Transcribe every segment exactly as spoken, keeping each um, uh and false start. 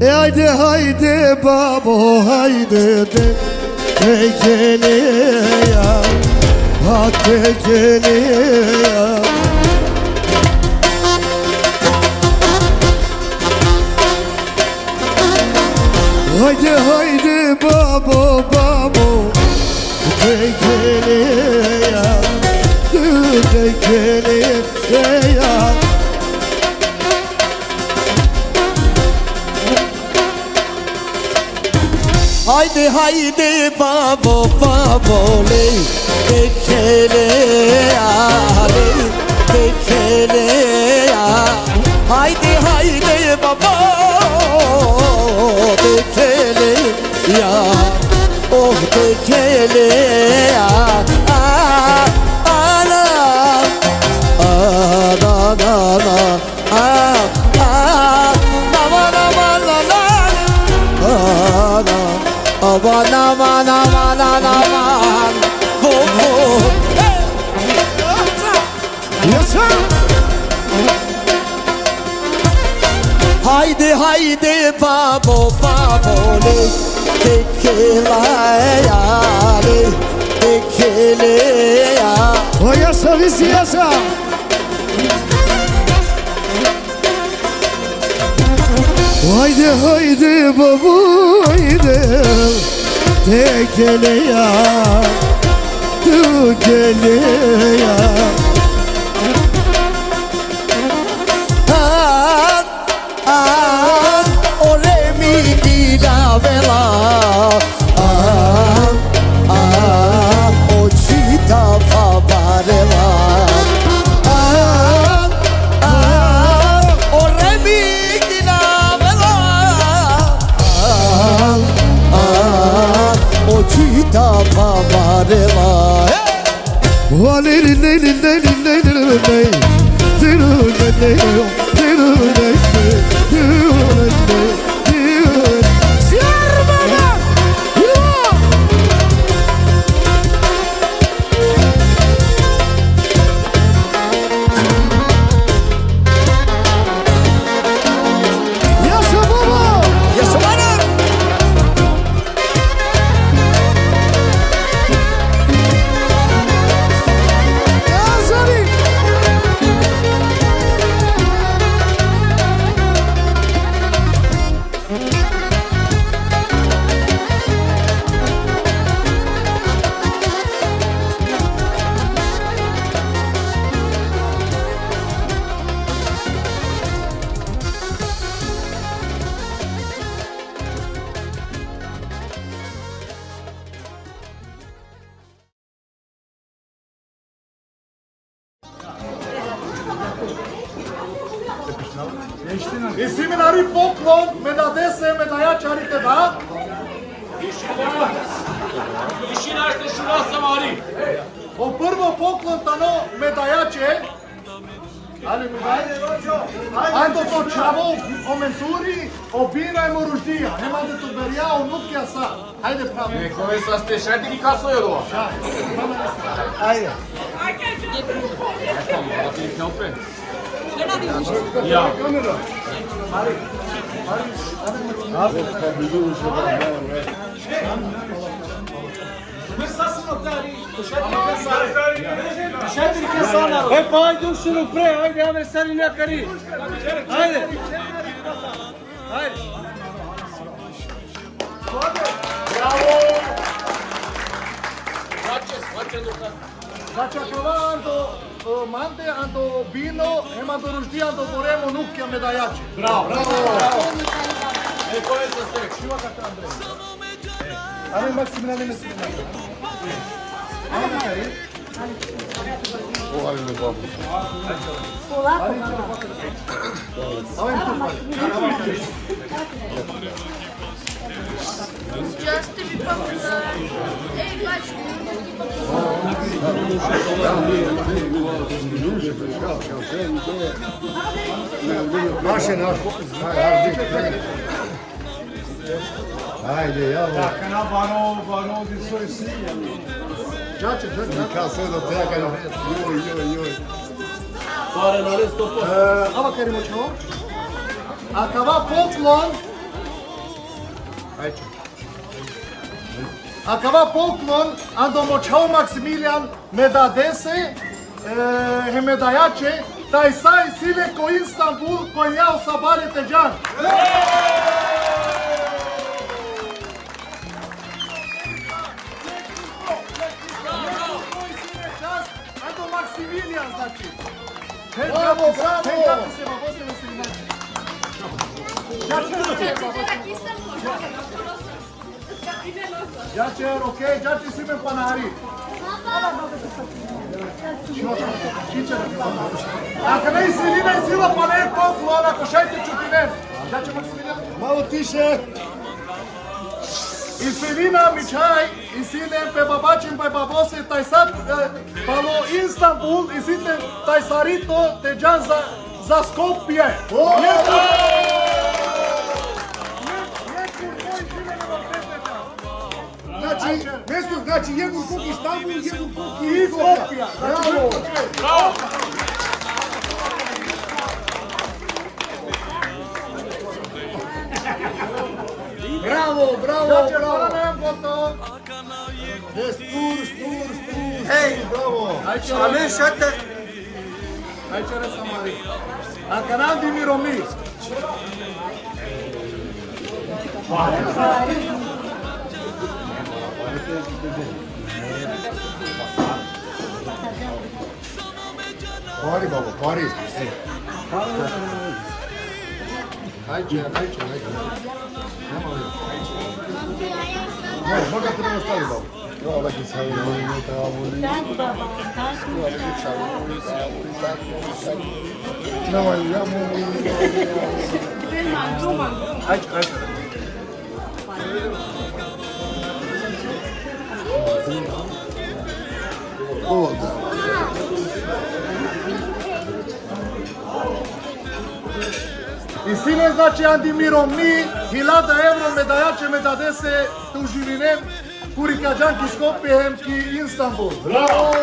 E hajde, hajde, babo, hajde, te, te kele ja, ha te kele ja. Hajde, hajde, babo, babo, te kele ja, te kele ja. Hajde, hajde, babo, babo, le, te kele ja, le, te kele ja. Hajde, hajde, babo, te kele ja, oh, te kele ja. A, a, la, a, la, la, la. Ah, ah, nama, nama, la, la. Ah, na. Aba, nama, nama, na, nama. Bo, bo. Hey! Yes, sir. Hajde, hajde, babo, babo, le, te kele ja, le, te kele ja. O, yes, sir, yes, sir. Hajde, hajde, babo, hajde, te kele ja, te kele ja. A, a, ore mi ki da vela. A, a, o čita pa barela. A, a, o re mi ki na vela. A, a, o čita pa barela. Hey! Isi mi nari poklon, me dadese, me dajače, hari te da. Isi našti šuna samari. O prvo poklon tano me dajače. Ali mi daj. Ando to čhavo, o Mensuri, o Bina hem o Ruždija. Hem ande to berja, o Nukja sa. Hajde, pravo. Neko je sa ste šaj ti kaso je odova. Šaj. Ajde. Ja. E, pa ajde, ušinu pre, ajde, ave sari na kari. Ajde. Ajde. Bravo! Znači, znači, Lukas. Znači, akava ando, e, mande, ando Bino, hem ando Ruždi, ando Bore, mo Nukja me dajače. Bravo! Bravo! E, to je za sve. Šiva kaka Andrej. Ajde, Maksimilijan, Maksimilijan. Ajde, Andrej. Polako, babo. Polako, babo. Just to be popular. Ej, baš. Baš je naš. Ajde, ja. Tako na baro, baro, di so isi. Čače, čače. Ka sve do te, ka, joj, joj, joj. Pare na sto posto. E, ava kari mo čhavo. Akava poklon, Ajde. Akava poklon ando mo čhavo Maksimilijan, me dadese, e, hem me dajače, tajsa isi le ko Istanbul, ko ja o sabale te džan. Ando Maksimilijan, znači. Bravo, bravo! Jače, okej, jače si me panari. Akana isi Selina, isi la pale poklon, ako šaj te čutinen. Jače, Maksimilijan. Malo tiše. Isi Selina, mi čhaj, isi len pe babačin, pe babose, tajsa, e, palo Istanbul, isi te tajsarito, te džan za, za Skopje. O! Jekh, jekh, jekh, jekh, jekh, Znači, mesto, znači, jedno ko ki Istanbul, jedno ko ki Skopje. Bravo! Bravo, bravo, bravo! Destur, stur, stur, stur, bravo! Amen, šate. Ajde, čere samari. Akana andi mi Romi. Pari, babo, pari. Ajde, ajde, ajde. Nema veze. Ne, možda te ne ostavi, babo. Isi le, znači, andi mi Romi, hiljada evro me dajače, me dadese, te uživinen, kuri ka džan ki Skopje hem ki Istanbul. Bravo!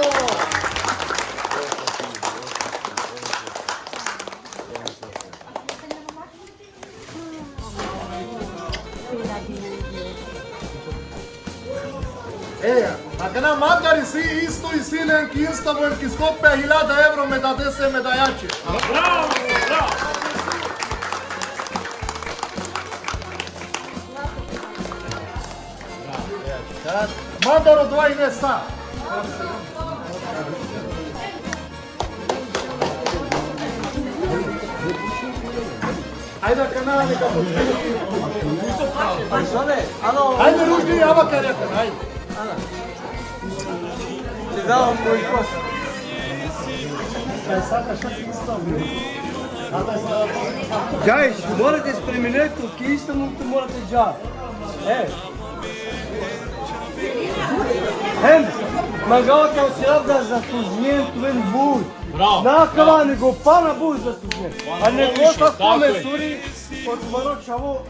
E, akana mandar isi, isto isi len ki Istanbul, ki Skopje, hiljada evro me dadese, me dajače. Bravo, bravo. Mandar odova ine sa. Ajde, akana, neka počne. Ajde, Ruždi, ava kare, ajde. Te dava koji kos. Džajš, morate spremine tu ki Istanbul, tu morate dža. E. Hem, mangava te oćerav da zaslužinen tumen but. Bravo, na kava, bravo. Nego pana but zaslužinen. A neko sa kome suri, o tumaro čhavo,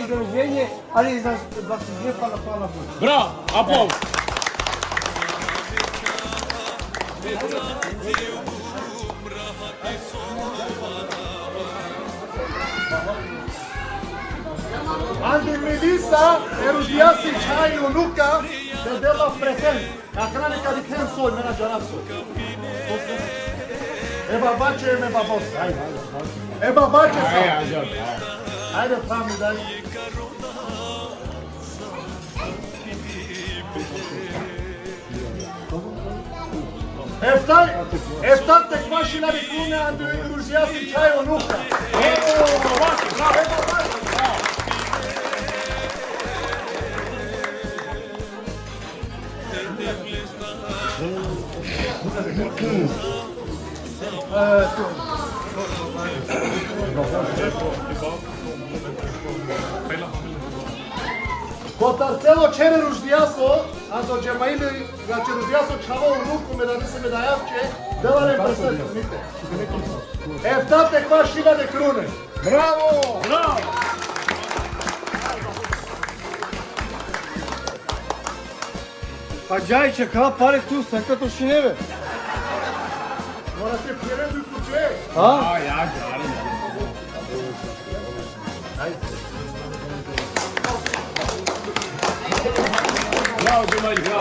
izraženje, ali zaslužinen pana, pana but. Bravo, aplauz. Andi Melisa, e Ruždija si čhaj unuka, te dela prezent. Akana neka dikhen soj, me na džanav soj. E babače, me babos, ajde. E babače sa. Ajde, ajde, ajde. Ajde, prami, daj. Efta, efta tekva šilja krune andi Ruždija si čhaj unuka. Kotar celo čhere Ruždijaso, ando Džemaili, znači Ruždijaso čhavo unuko, me dadese, me dajače, dela len prezent, nite. Efta tekva šilja de krune. Bravo! Bravo! Pa džaj, čeka, pare tu, sa ka to šineve. Mora te pere du kuće. A? A, ja, džari, džari. Ajde. Bravo, Džemali, bravo.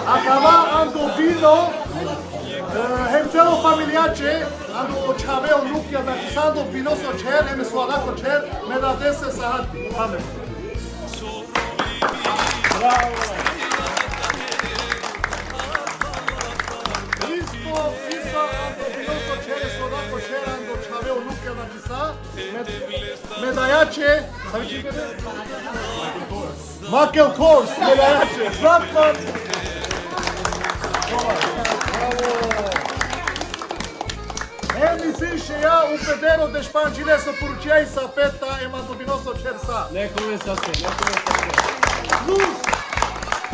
Akava ando Bino, e, hem celo familijaće, ando čhave, unukja, znači sa ando Binoso ćher, hem so adako ćher, me dadese sahati. Amen. Bravo. Isto, isto ando Binoso ćher, so adako ćher, ando čhave, unukja, znači sa, me, me dajaće, sa vičin kede? Michael Kors, me dajaće, Zlatko. Bravo. Hem isi šeja u pedero dešpanđile so poručija i Safeta, hem ando Binoso ćher sa. Neko me sa se, neko me sa se. Plus,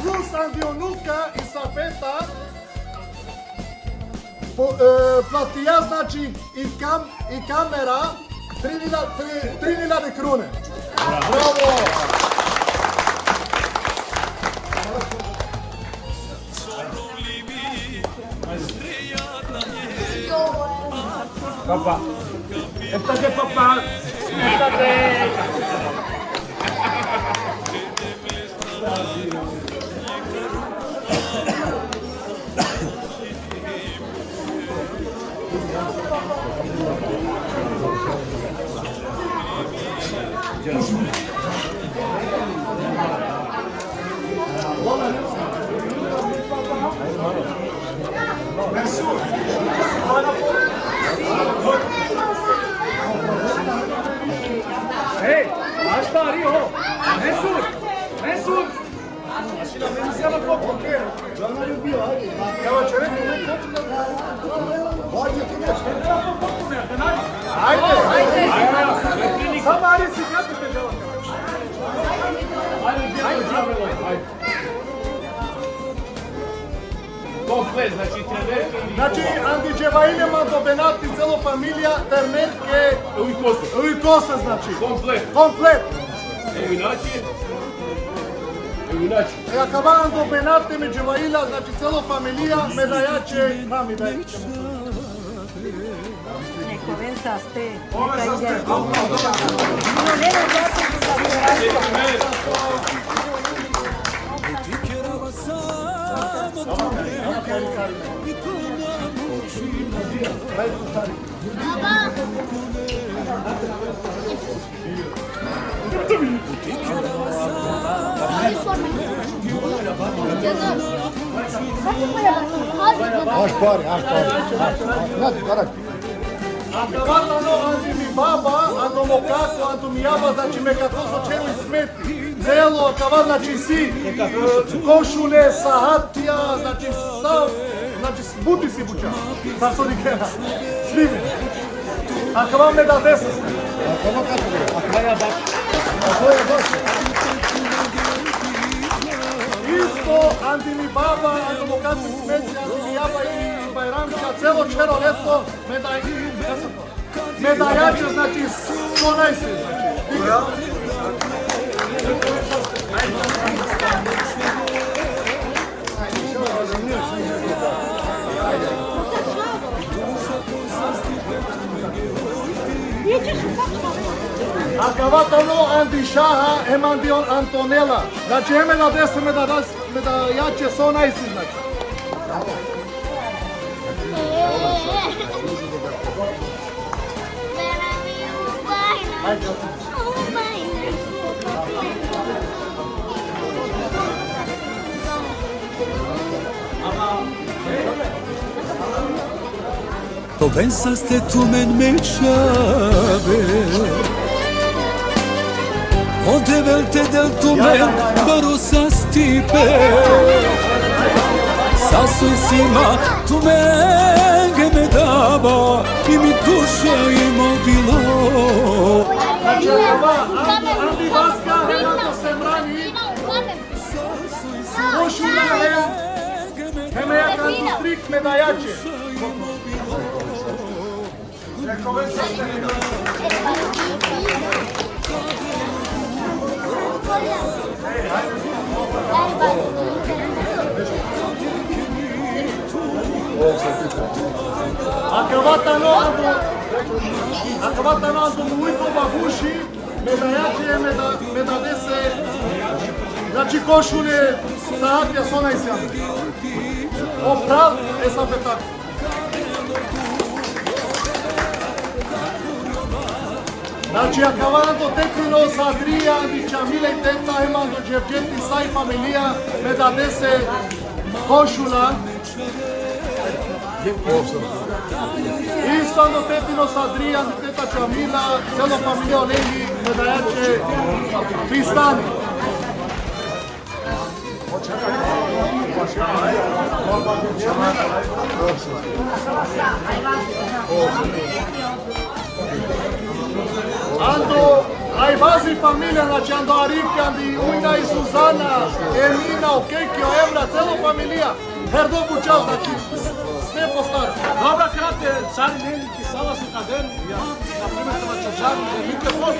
plus andi unuka i Safeta, po, e, platija, znači, i kam-, i kamera, tri hiljade, tri, tri hiljade krune. Bravo! Papa. Estate, papa. Estate. Ej, ašpari ho. Mesur, Mesur. Ajde, ajde. Samo Ari si, kako te dela? Ajde, ajde. Komplet, znači, trenerke i... Znači, andi dževaile mando Benati, celo familija, trenerke. Ujkose. Ujkose, znači. Komplet. Komplet. Evo inače. Evo inače. E, akava ando Benati me dževaila, znači, celo familija, me dajaće, mami, dajaće. Neko ven saste, neka ide. Ašpari, ašpari, ašpari. Znate, karak. Akava tano andi mi baba, ando mo kako, ando mi jaba, znači me kako so ćero Ismeti. Celo, akava, znači si, e, košule, sahatija, znači sa, znači buti si buća. Sar so dikena. Snimi. Akava me dadese. Akava kako? Akava ja baš. Akava ja baš. Isto, andi mi baba, ando mo kako Ismeti, andi mi jaba i Bajramča, celo ćero leto, me da i, me dajaće, znači, so najsi, znači. Akava tano andi Šaha, hem andi on Antonela. Znači, hem me dadese, me dajaće, me dajaće so najsi, znači. Të ben sa ste tumen me qabe. O Devel te del tumen baro sa stipe. Sa soj sima tumenge me dava, i mi duša i mo dilo. Znači, akava, andi, andi vaska, Renato Semrani, košula hem, hem e Janko Strik me dajače. Akava tano ando, akava tano ando Mujko Babuši, me dajače, me da, me dadese, znači, košule, saatja so naj sjan. O phral e Safetak. Znači, akava ando tetrin o Sadrija, andi Čamila i teta, hem ando Dževdžeti sa i familija, me dadese košula. Isto ando tetrin o Sadrija, andi teta Čamila, celo familija olengi, me dajače fistani. Ando Ajvazi familija, znači, ando Arifi, andi Ujna i Suzana, Emina, o Keki, o Emra, celo familija, herdo buča, znači, sve po staro. Dobra, krate, sari neli ki sala su kaden, ja, na primer, toma čačari, e, Mikel Ford.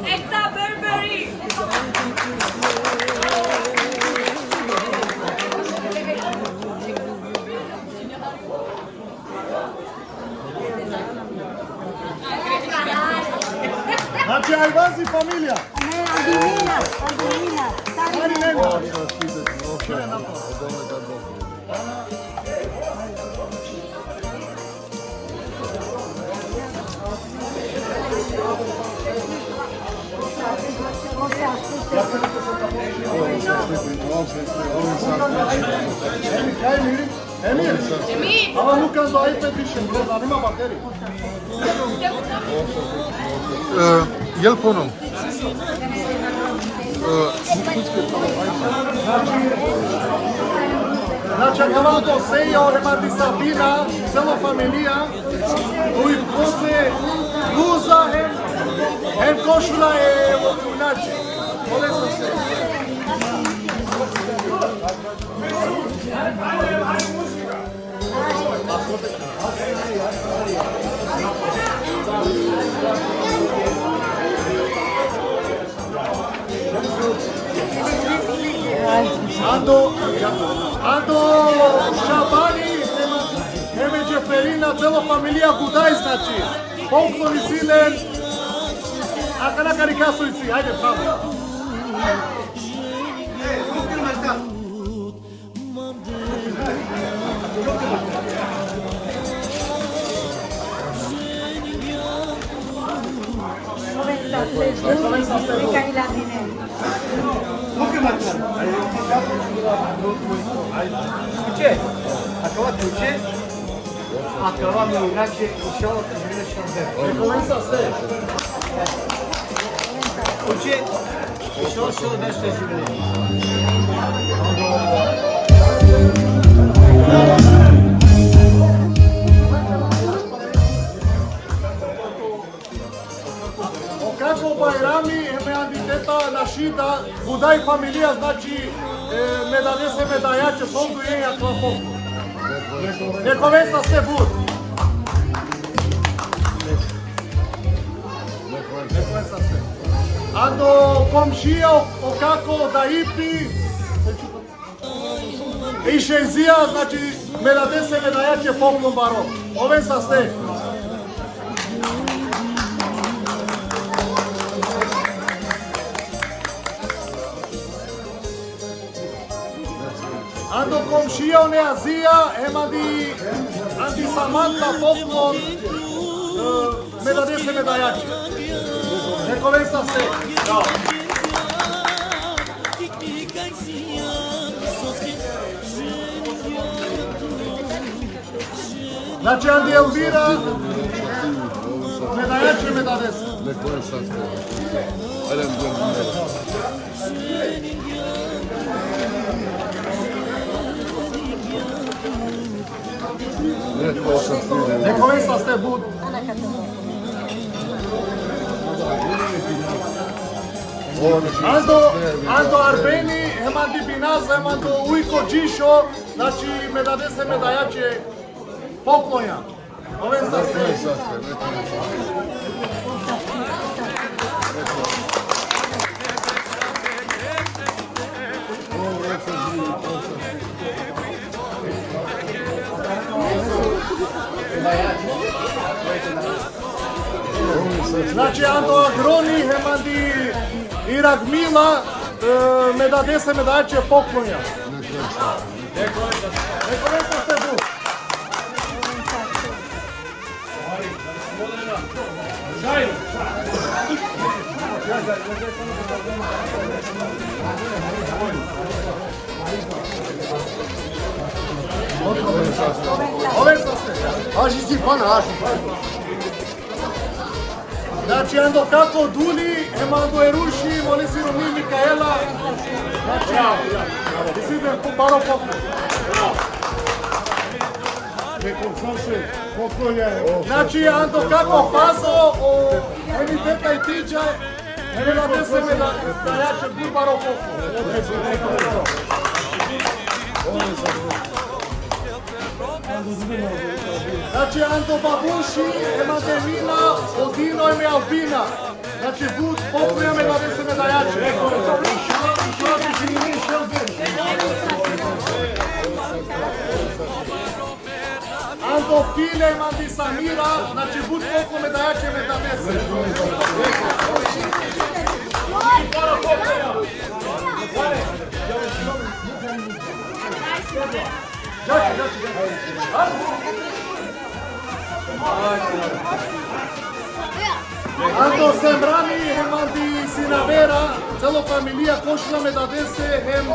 Ekta Berberi. Znači, Ajvazi familija. Ne, Angelina, Angelina. Stari Marinela. Emir, Emir. Emir. Ama nunca ando ahí te dije, no, no, no, no, no. E, jel po nom? E, znači, akava ando Sejo, hem andi Sabina, celo familija, i posle bluza hem, hem košula e Vojnače. Ove su se. Ando, ando Šabani, hem e Džeferina, celo familija Gudaj, znači. Pokloni si len. Akana karika so isi, ajde, bravo. Tuče, akava tuče, akava mi inače, inšallah, te živine šalde. Tuče, inšallah, šalde, te živine. O kako Bajrami, hem andi teta Našida, Gudaj familija, znači, e, me dadese, me dajače, soldu je, akava po. Nek oven saste but. Nek oven saste. Ando komšija, o, o kako, o daipi, i šejzija, znači, me dadese, me dajaće poklon baro. Oven saste. Ando komšija, o Neazija, hem andi, andi Samanta poklon, e, me dadese, me dajaće. Nek oven saste. Bravo. Znači, andi Elvira, me dajaće, me dadese. Nek oven saste. Elhamdülillah. Nek oven saste but. Ando, ando Arbeni, hem andi Binaz, hem ando Ujko Džišo, znači, me dadese, me dajaće poklonja. Oven saste. Znači, ando Agroni, hem andi Iragmila, e, me dadese, me dajaće poklonja. Nek oven saste but. Oven saste. Aži si pana, aži. Znači, ando kako Duli, hem ando Eruši, moli si Romi Mikaela. Znači, isi den baro poklon. Znači, ando kako Fazo, o, hem i teta i tiđa, hem i dadese, me da, dajaće but baro poklon. Znači, ando Babuši, hem ande Mina, o Dino hem i Albina. Znači, but poklonja, me dadese, me dajaće. Ando File, hem andi Samira, znači, but poklon, me dajaće, me dadese. Ando Semrani, hem andi Sinavera, celo familija, košulja me dadese, hem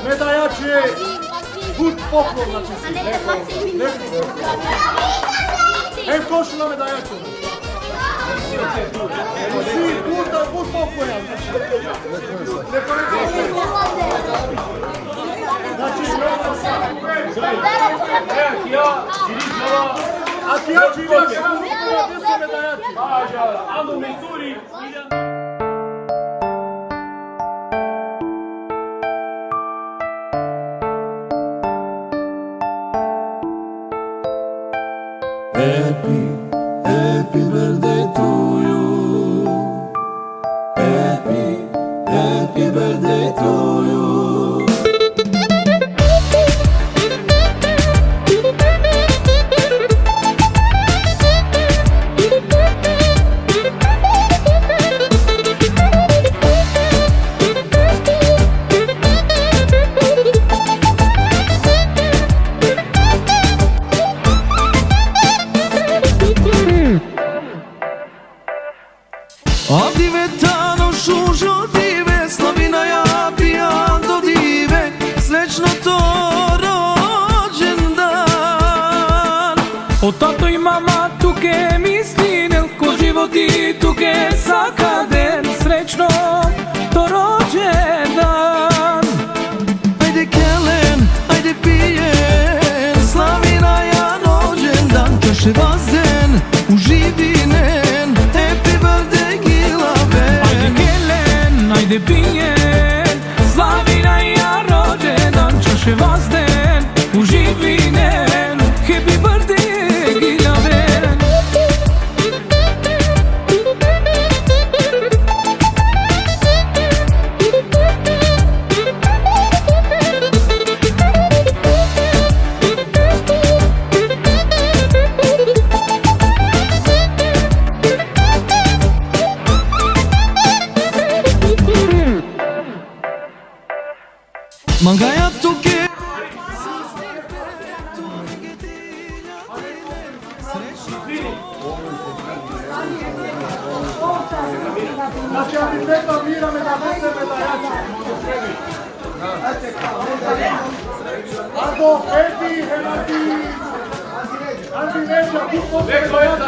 me dajaće but poklon, znači, si. Hem košulja me dajaće. Si but, but poklon, znači. Znači, a ti ja ću, ja ću, ja ću, me dajaće. Happy, happy birthday to you. Happy, happy birthday to you. Adive tano šužo dive, Slavinaja, pi ando dive, srećno to rođendan. O tato i mama tuke mislinel, ko životi tuke sakaden, srećno to rođendan. Ajde kelen, ajde pijen, Slavinaja rođendan, čaše vazden, uživinen, happy birthday gilaven. Ajde kelen, ajde pijen, Slavinaja rođendan, čaše vazden, uživinen, happy birthday gilaven. Mangaja tuke. Znači, ali te to mira me da veze me da jače. Ado, Edi, Henadi. Andi Neđa, tu potpuno.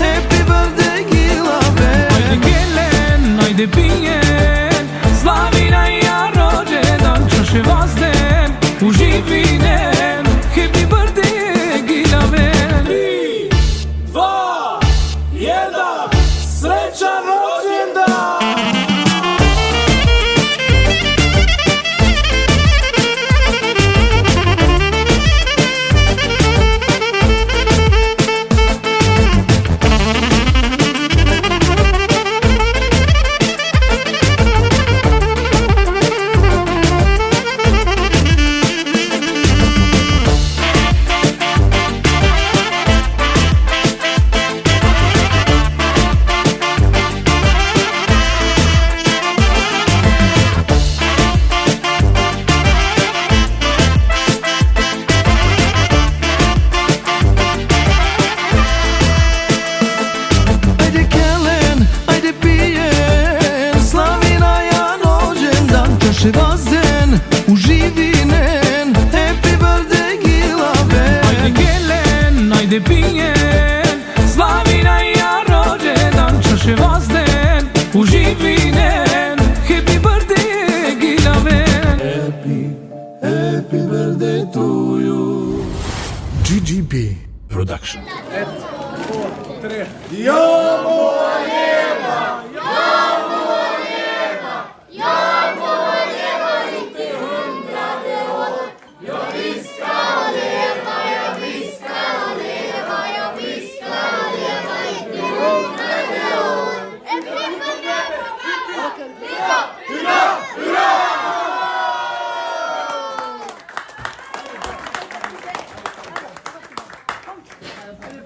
Happy birthday, Gilaben. Ajde gelen, ajde pijen, slavinaja rođendan, čaše vazden, uživinen. Happy birthday, Gilaben. Tri, dva, jedan, srećan rođendan! Ajde kelen, ajde pijen, slavinaja rođendan, čaše vazden, uživinen. Happy birthday, Gilaben. Ajde kelen, ajde pijen, slavinaja rođendan, čaše vazden, uživinen. Happy birthday, Gilaben. Happy, happy birthday to you. G G B Production.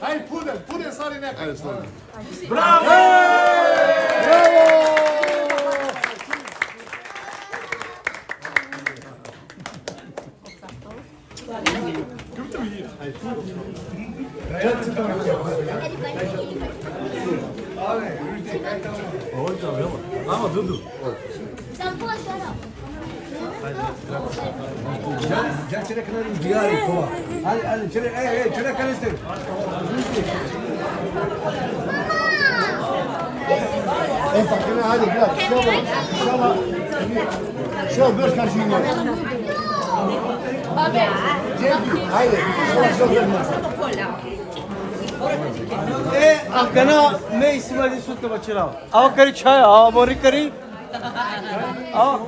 Ajde, pudel, pudel, sad i neko. Ajde, slobodno. Bravo! Bravo! Ama Dudu. Gel, gel, çene kadar bir diğer kova. Hadi, hadi, çene, e, e, çene kadar istedim. E, fakirine hadi biraz. Şöyle, inşallah. Şöyle, biraz karşıyım ya. Abi. Gel, haydi. Şöyle, şöyle, şöyle. E, akana, me isi ma disu te vaćerav. Ava kari čhaj, ava mori kari. Ava.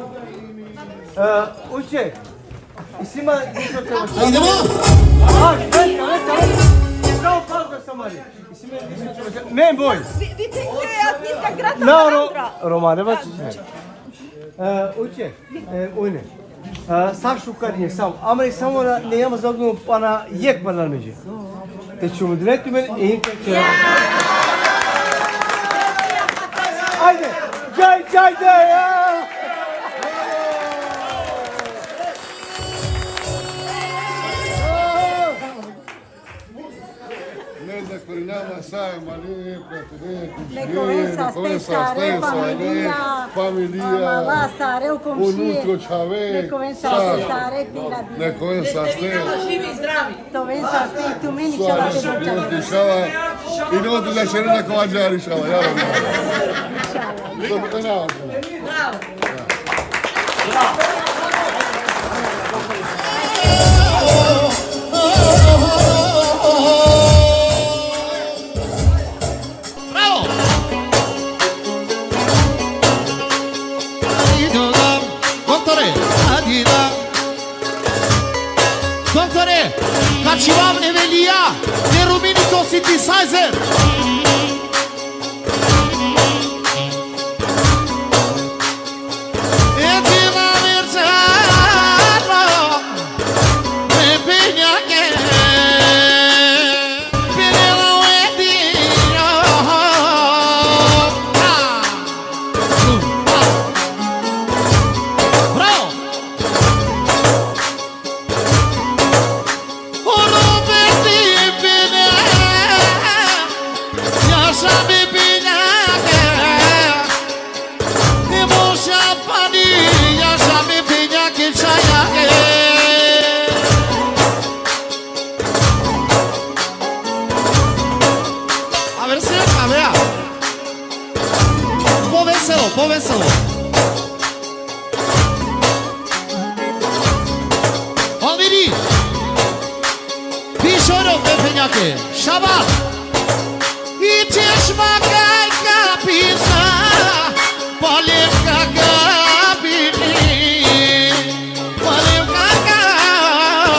E, uče. Isi ma disu te vaćerav. Ajde, ma. A, veka, veka, veka. Bravo, pazda samari. Isi ma disu te vaćerav. Me boj. Vi, vi te, te, a, niska grata. Na, ro-, Romane vaćiš. E, uče, e, ujne. E, sa šukar je, sam. Ama i samo na, ne jam zagnu pana jek pana međe. Te čumudine tumen i te će. Ajde, džaj, džaj, džaj, a! Ne znam, kori nama sa je mali, prijatelje, nek oven saste, sare, familija, familija, amala, sare u komšije, unutro, čhave, nek oven saste, sare, pila, bila. Nek oven saste. Živi, zdravi. Te oven saste, i tumen, inšala, te oven saste. Inšala. I no tu da šere na kova džari, inšala, ja. Inšala. Bravo. Bravo! Doktore, Doktore, kačivav Evelija, ne rumini to synthesizer. Sabe piñake, emotion pani, ya sabe piñake chayake. A ver si lo cabea. Póvenselo, póvenselo. Already. Bishoro pepeñake. Shabbat. Itishma kai kapisa. Palem kakapini. Palem kakapini.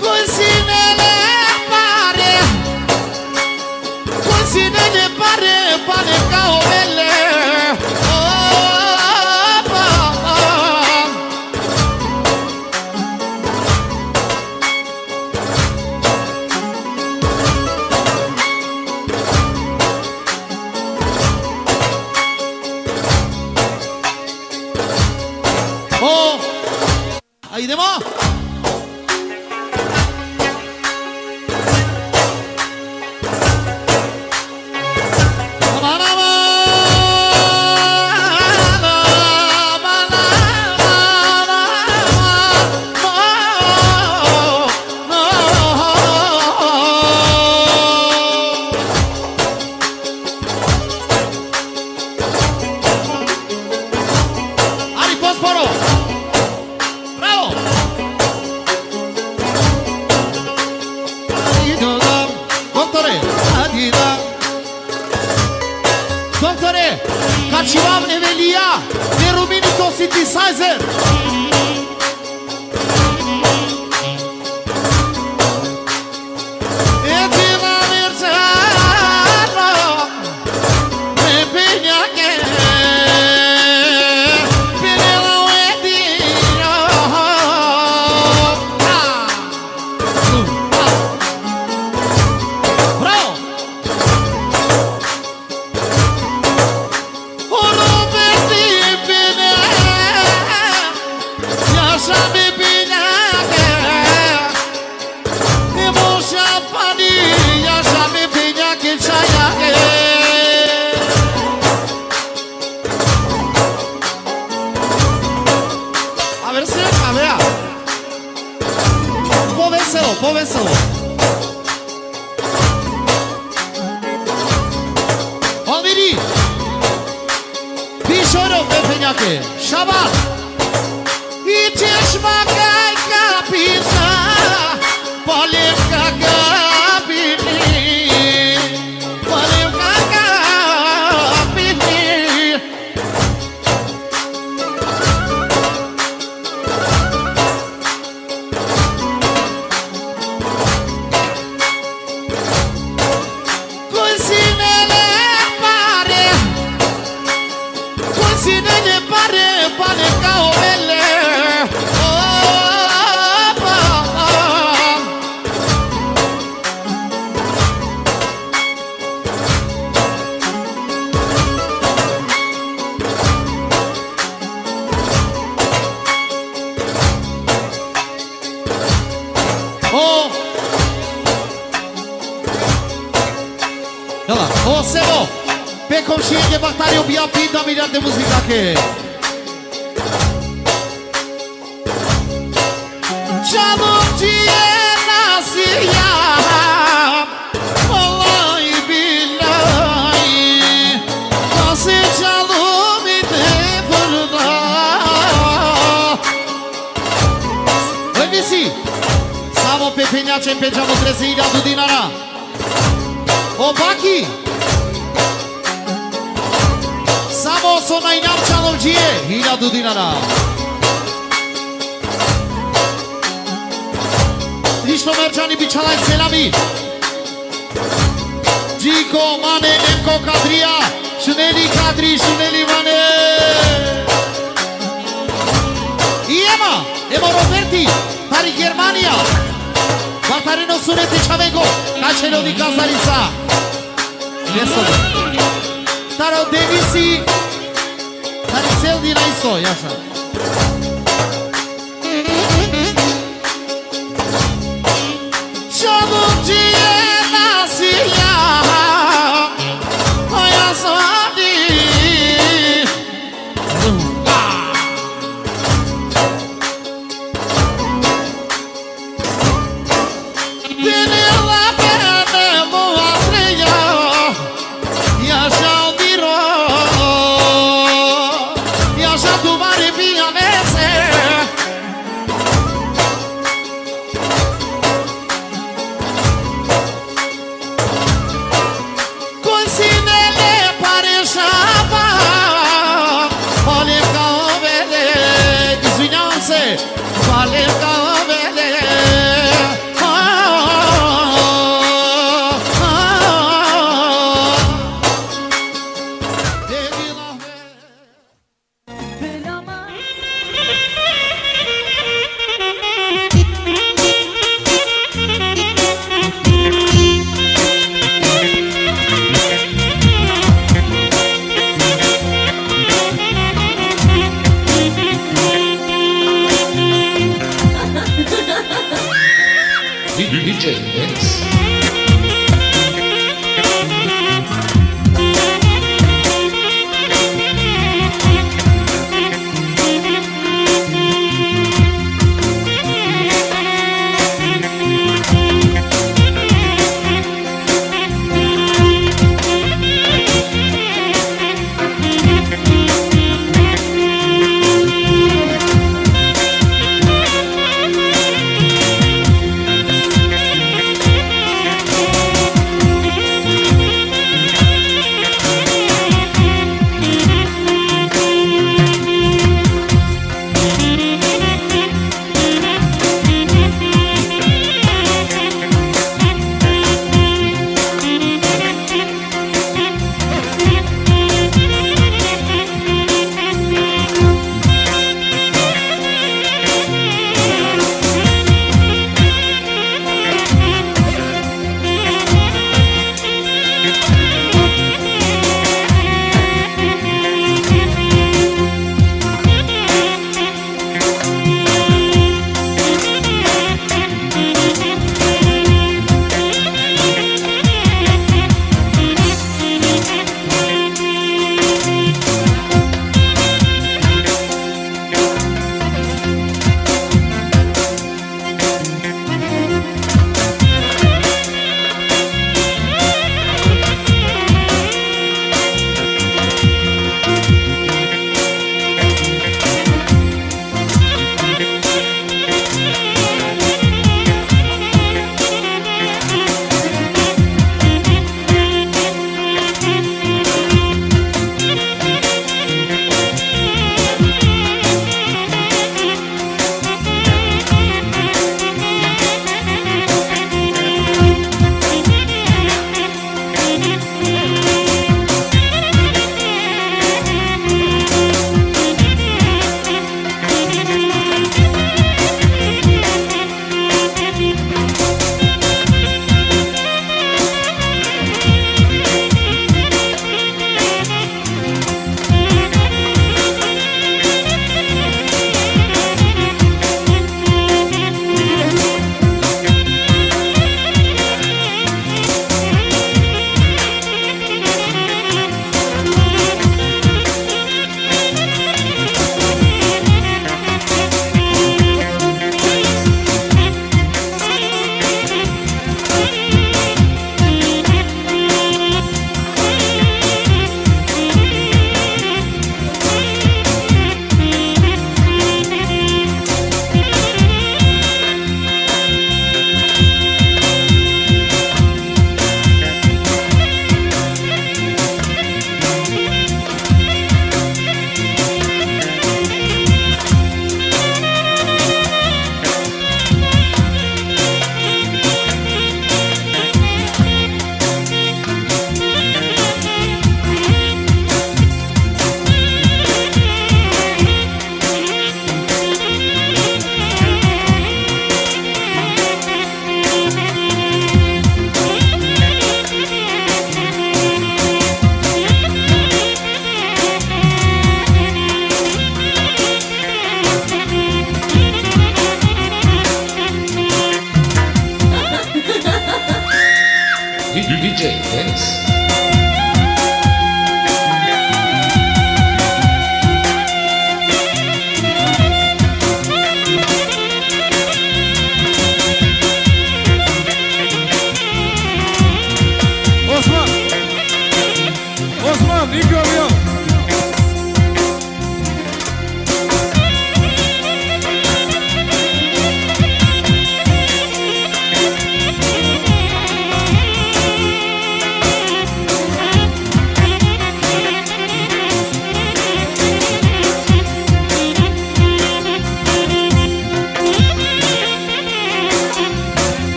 Kusinele pare, kusinele pare, pare kaobele. Oh, oh, oh. Oh. Ahí de más. Ari, posporo. Bravo. Doktore, Doktore, kaçivam evelia, ne rumini to synthesizer. Bravo! A ver si lo cabea. Póvenselo, póvenselo. Already. Bishoro pepeñake. Shabbat. Itishma kai kapisa. Palem kakapini. Palem kakapini. Kusinele pare, kusinele pare, pare kaobele. Oh, oh, oh. O, jela, o Sebo, pe komšije ke bahtari o bija pita mi date muzikake. Çalımcıya nasıl ya? Vallahi billahi nasıl çalım idi fırda. Oj, Visi, samo pe penjačen pe džamo trese iljadu dinara. O Baki. Samo so na inam çalovđije, hiljadu dinara. Ništo Merčani bičalaj selami. Džiko, Mane, Nemko, Kadrija. Šuneli Kadri, šuneli Mane. I ema, ema Roberti. Tari Germanija. Batarino suneti čhavengo. Kačelo di Kazarica. Neso. Taro Denisi. So, yaşa. Çalıncıya nasıl ya? Hayasani. Beni Allah beni muhabbet ya. Yaşa Diro, yaşa tu bari piyanese. Coisinele pare shaba, pale ka vele, izvinjavam se, pale ka vele. Ah, ah, ah, ah. D J Mix.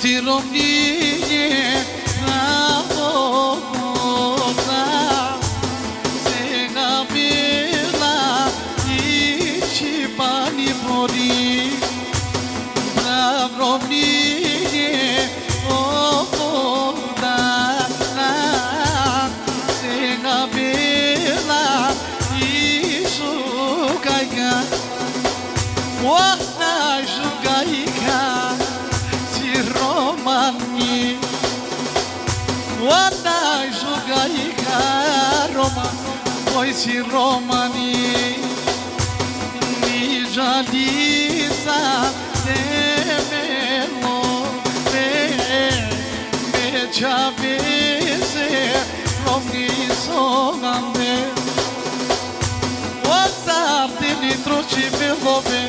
Siromašni pravo voda, se gabila ići pani bori, siromašni voda, se gabila ići kaj ga. Onaj žugajka siromani, onaj žugajka Roma, oj siromani, ni žalica te me love, me čaveze romni sogande. Ozar te ni troči belove,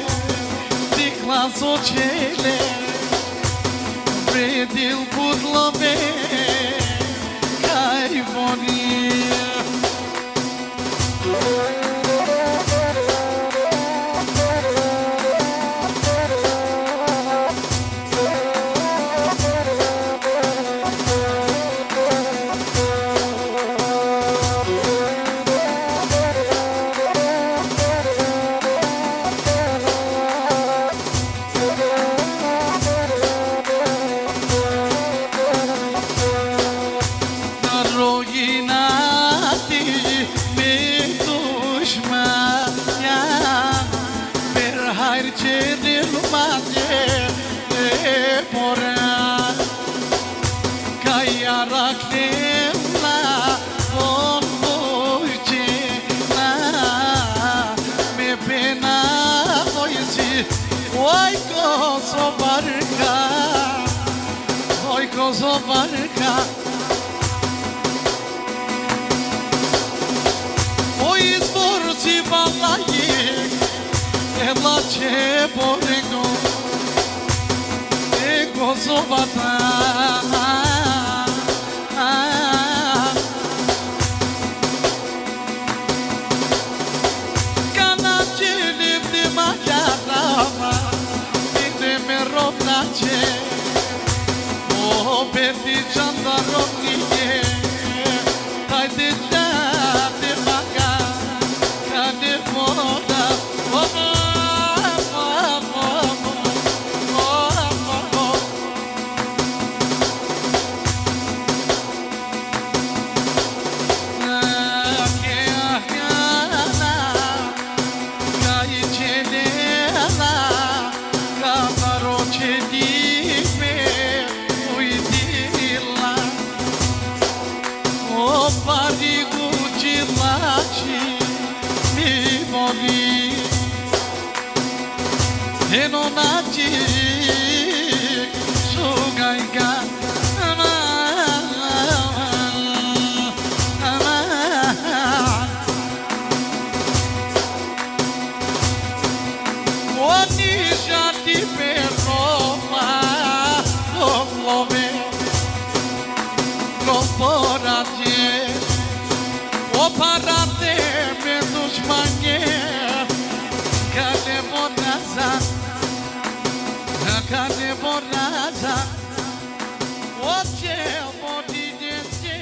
ti glaso čele, predil budlove, kaj voni. Narodina ti me dušmanja, per hajr ćeril manje e pora. Kaj araknela on vojčina, me pena vojči, oj Kosovarka, oj Kosovarka. O izbor si valaji, e vlače borego, e Kosovata. Kana čelim te mađarava, te me rovnaće, o beti čanda rovnije, taj te čate maka, kane voda, o, o, o, o, o, o. Eno naci sugajka, aman, aman. Oni žati pe Roma, o love, o porate, o parate me dušmanje, kane bonaza, kane bonaza, o će vodinjenje.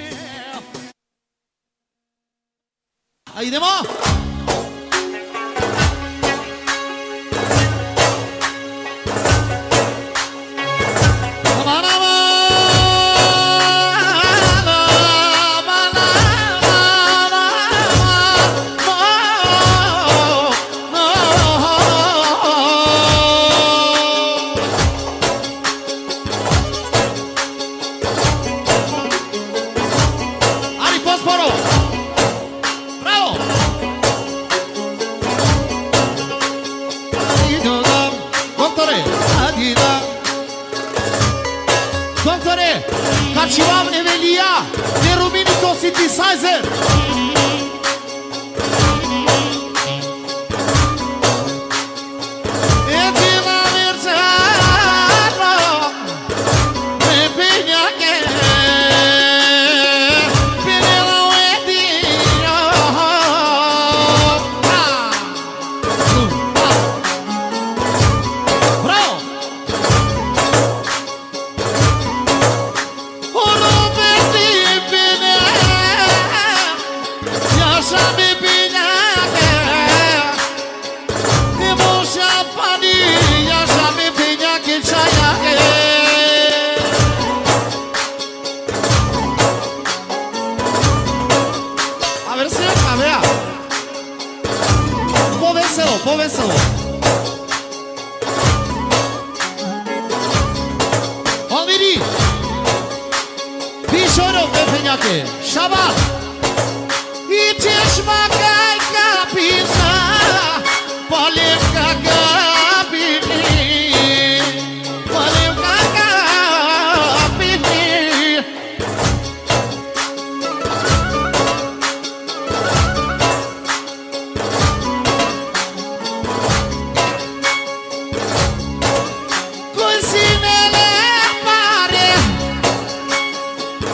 Ajde, idemo! Ali posporo! Bravo! Doktore, Adina. Doktore, ka čivav Evelija, ne rumini to synthesizer. Šaba. I češma kaj kapisa, palem ka kapini, palem ka kapini. Kusinele pare,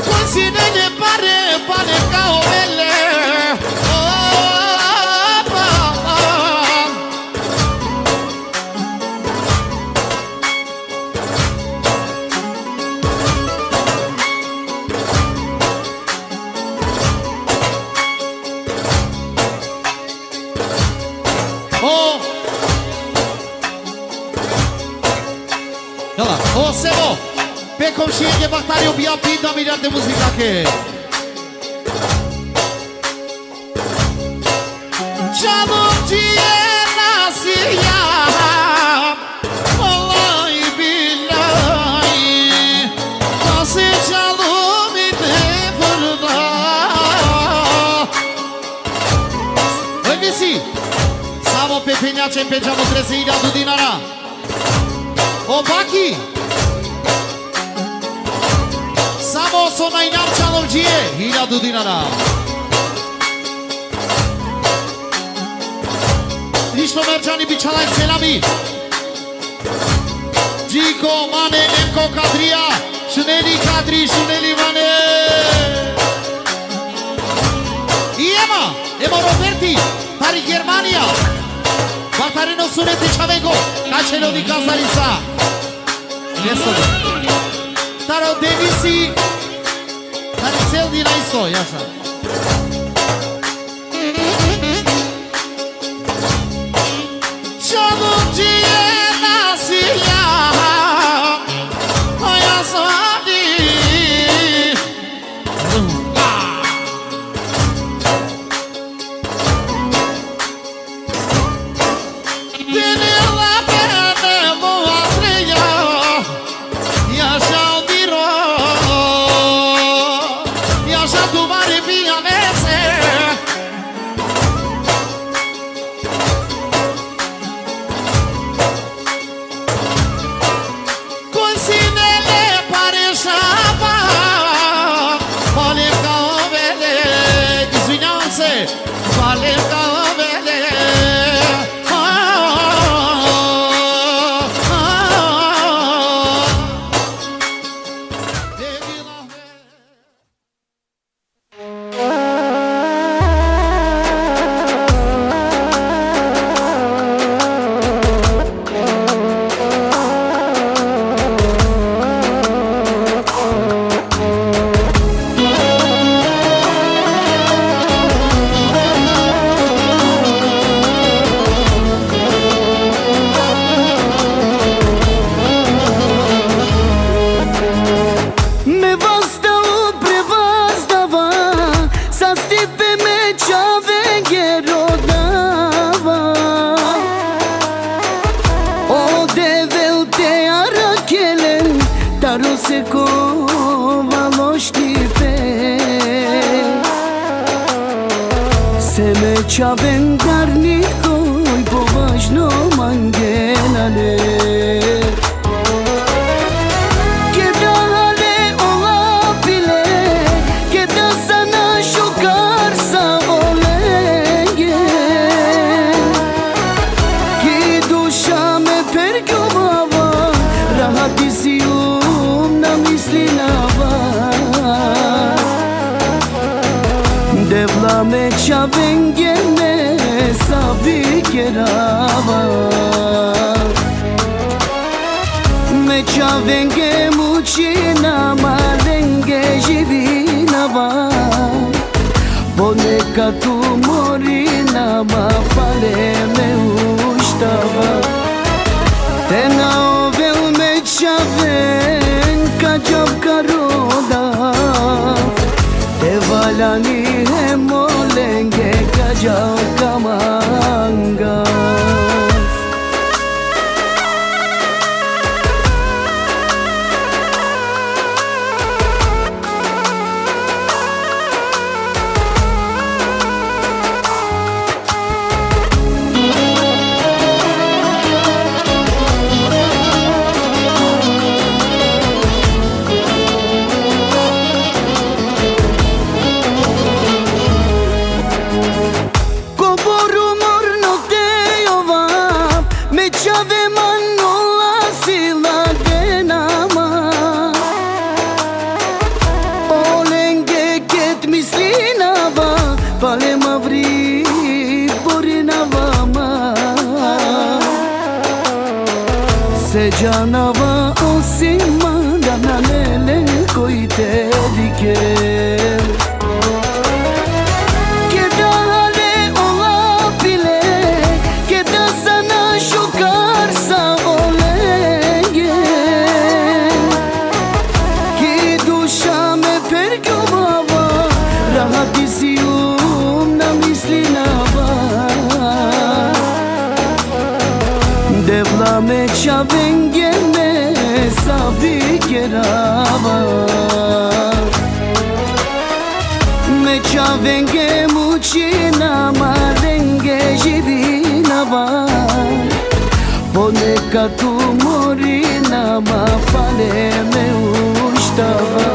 kusinele pare, pare ka ovele. Oh, oh, oh. O, jela, o Sebo, pe komšije ke bahtari o bija pita mi date muzika ke. Čalum džije nasija, vallahi billahi, nasi čalum i te furda. Oj, misi, samo pe penjačen pe džamo trese hiljadu dinara. O Baki. Samo so na inam čalovđije, hiljadu dinara. Ništo Merčani bičalaj selami. Džiko, Mane, Emko, Kadrija. Šuneli Kadri, šuneli Mane. I ema, ema Roberti, tari Germanija. Batareno suneti čavengo, kačelo di kazalica. Neso. Taro Denisi, tari Seldi na isto, jaša. Čavuđije nasija, a ja sadi. Tenela pene mo atreja, ja šal diro, ja šal tu mari pija mese. Consinele pare šaba, palem ka ovele, izvinjavam se, palem ka ovele. A, a, a, a. Me vasta u prevazdava, sa stipe me čavenge rodava. O Devel te arakelen, taro sekova lošnipe. Se me čaven darni koj považno mangenane. Keda hale ola pile, keda sana šukar sa olenge. Ki duša me pergjovava, rahat isi um na mislinava. Devla me čavenge me savi kerava. Me čavenge mučinava, lenge živinava. Ponekad umorinava, pale me uštava. Te na ovel me čaven, ka džav ka rodav. Te valjani hem olenge, ka džav ka mangav. Džanava osim manda na lele koj te dikel. Keda hale ola pile, keda sana šukar sa olenge. Ki duša me pergjovava, rahat isi um na mislinava. Devla me čhavenge me sabi kerava. Me čhavenge mučina, malenge živinava. Ponekad umorina, ma pale me uštava.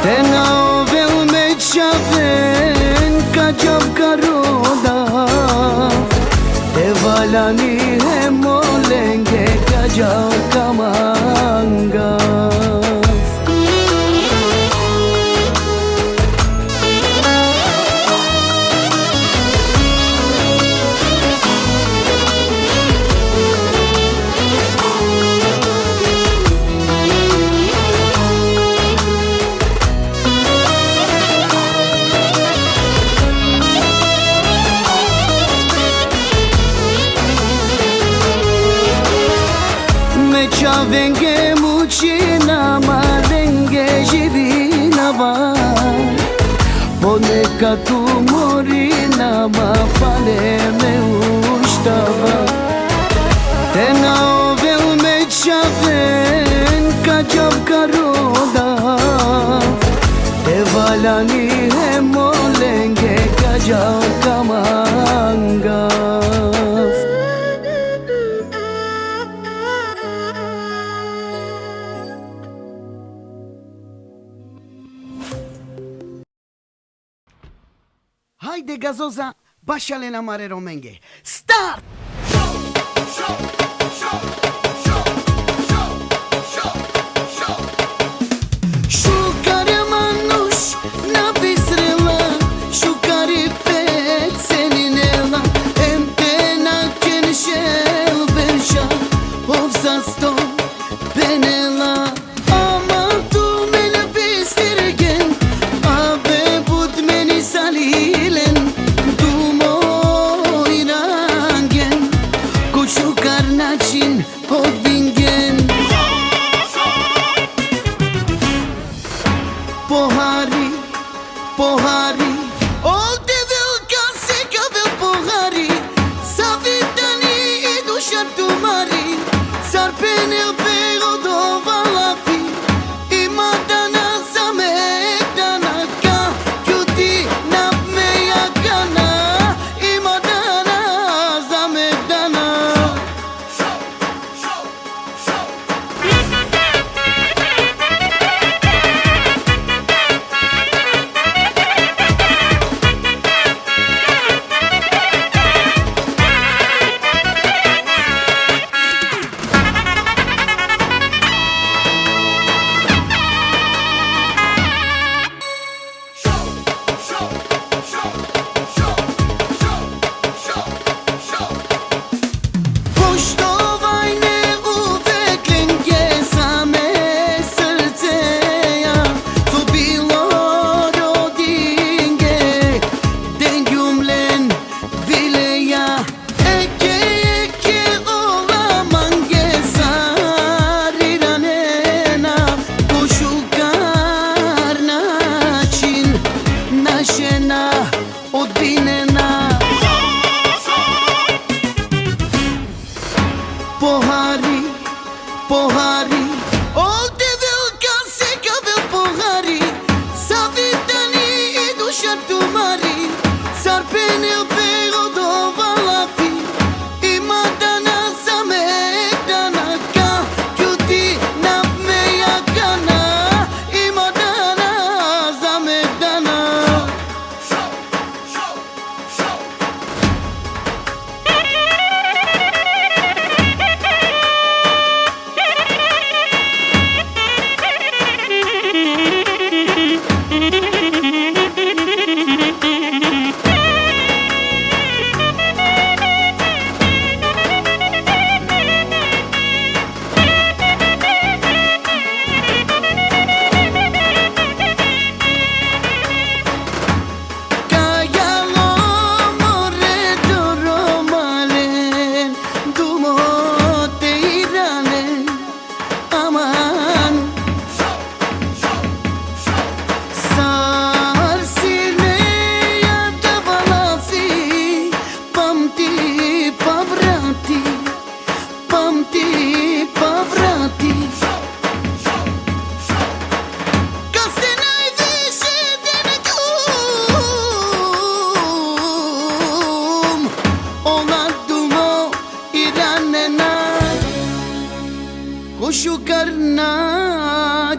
Te na ovel me čhaven, ka džav ka rodav. Te valjani hem olenge, ka džav ka mangav. Me čhavenge mučina, malenge živinava. Ponekad umorina, ma pale me uštava. Te na ovel me čhaven, ka džav ka rodav. Te valjani hem olenge, ka džav ka mangav. Hajde, gazoza, bašalen amare Romenge. Start! Šukar manuš na bistrela, šukari pe ceninela, em te na ken šel berša, ov sasto penela. Ama tu men bistirgen, abe but men isalilen, tu moj rangen, ko šukar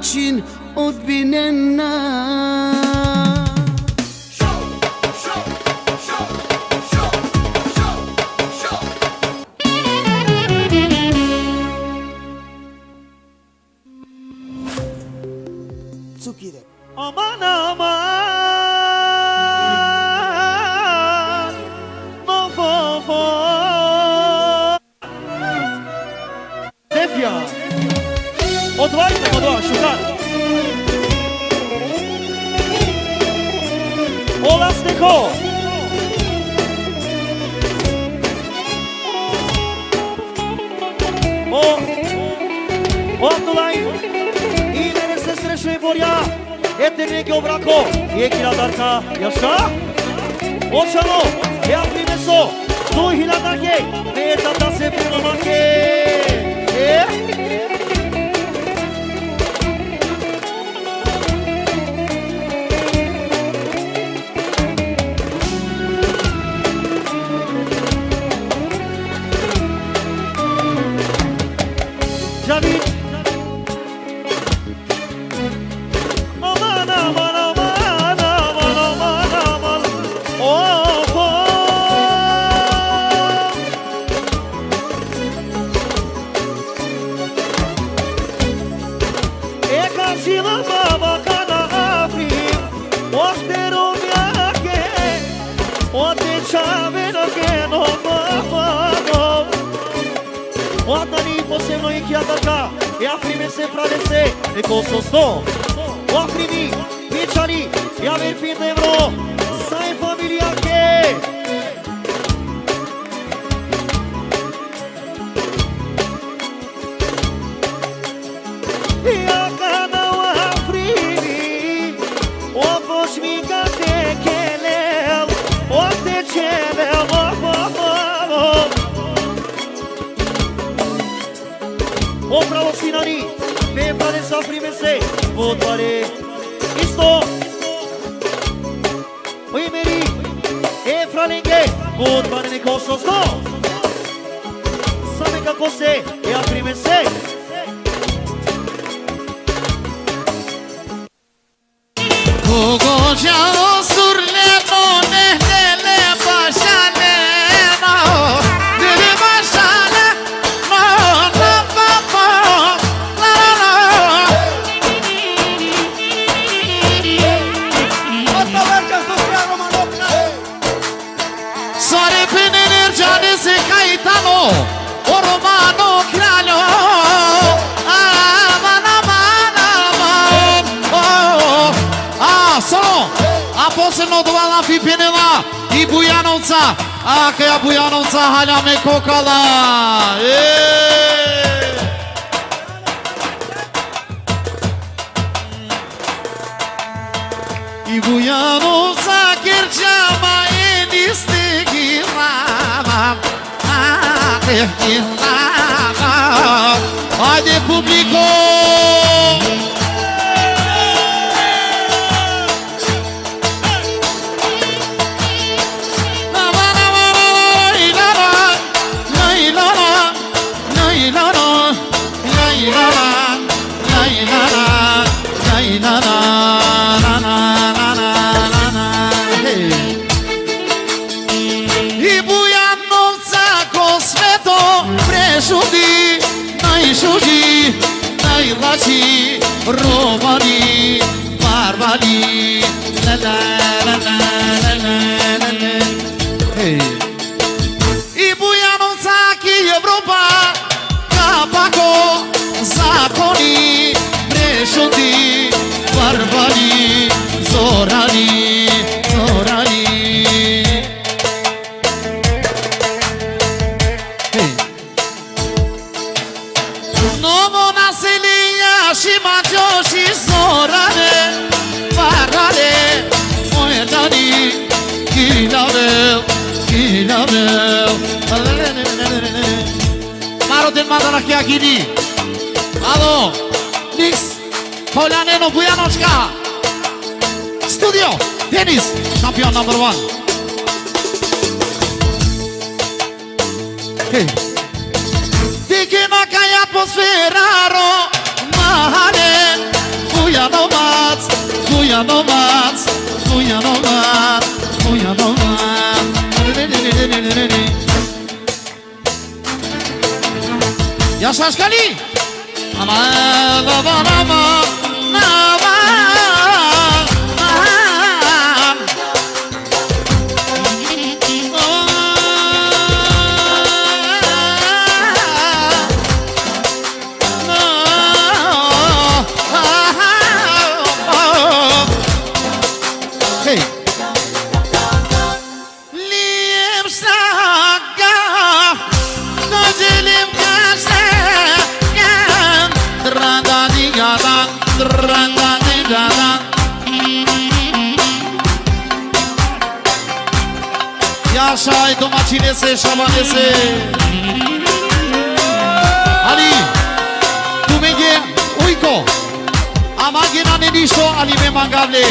Čin odbinena. Cukire. Aman, aman, no, fo, fo. Defija. Odvajte, odvajte, šukar. Ola Steho. O, o Abdullah. I nere se srećno i borja. E te neke o brako. E kira darka. Jaša. O čalo. E Afrimeso. Duj hiljadake. Ne tata se prema make. E? Džavid. Aman, aman, aman, aman, aman, aman. Of, of. E ka zila baba kana Afrim. O te romjake. O te čave na ke no baba. O Adnani posebno i kja darka. E Afrime se pralese. E ko sosto. O Afrimi. Vičani. Ja ver pin evro. Sa e familijake. Ja kana o Afrimi, o pošmika te kelel, o te čelel, o, o, o, o. O pravo sinani, me prave sa primese, o tvare, isto. O Imeri, e fralenge, o tvare ne kososto. Sa me kako se, e Afrime se. Kogo džalo surleno, nehlele pašaleno, dili pašaleno, na, na, na, na, na, na. Sare penene džane se kaj tano, o romano kraljo. Aman, aman, aman, o. A, solo. A posebno dova lafi penela i Bujanovca. A, kaja Bujanovca halja me kokala. E. I Bujanovca kergjama e niste gilama. Ate gilama. Hajde publiko. Hey. I Bujanovca ko sveto prešuti, najšuži, najlači, romani, barbari, la, la, la. Hey. I Bujanovca ki Evropa, kapako zakoni, prešuti, barbari, zorani, zorani. Hey. Novo naselje, šima džoši zorane, parale, moje dani, kilavel, kilavel. Maro den madana kja gini. Alo, Niks, Poljane no Bujanočka. Studio, Denis, šampion number one. Hey. Dikhe na kaj atmosfera ro mahale, Domac, moja domac, moja domac. Yaşar Şkali. Ama, ama, ama, ama, ama. Hey. Lim saka, dojilim kasekan, dranda digadan, dranda digadan. Yaşa, e domaćinese, šabanese. Ali, tumenge ujko. Ama gena ne ništo, ali me mangavle.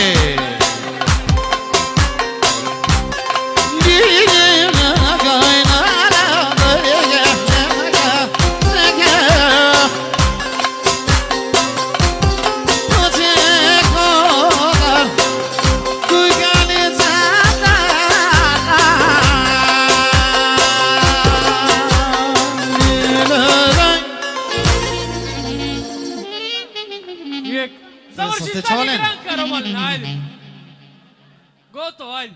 Uvek. Završi, čovalen. Ajde. Gotovo, ajde.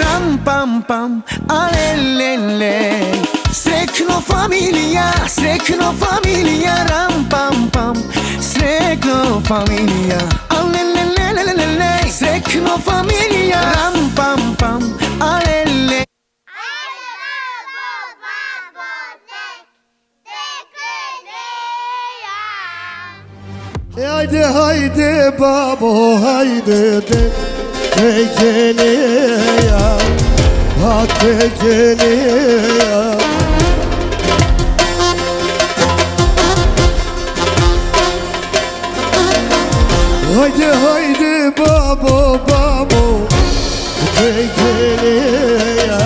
Ram pam pam, alelele. Srećno familija, srećno familija, ram pam pam. Srećno familija, alelele. Srećno familija, ram pam pam, alele. Ajde, babo, babo, tek, tek, tek, tek. E, ajde, hajde, babo, hajde, te, te geleja, a te geleja. Hajde, hajde, babo, babo, te geleja,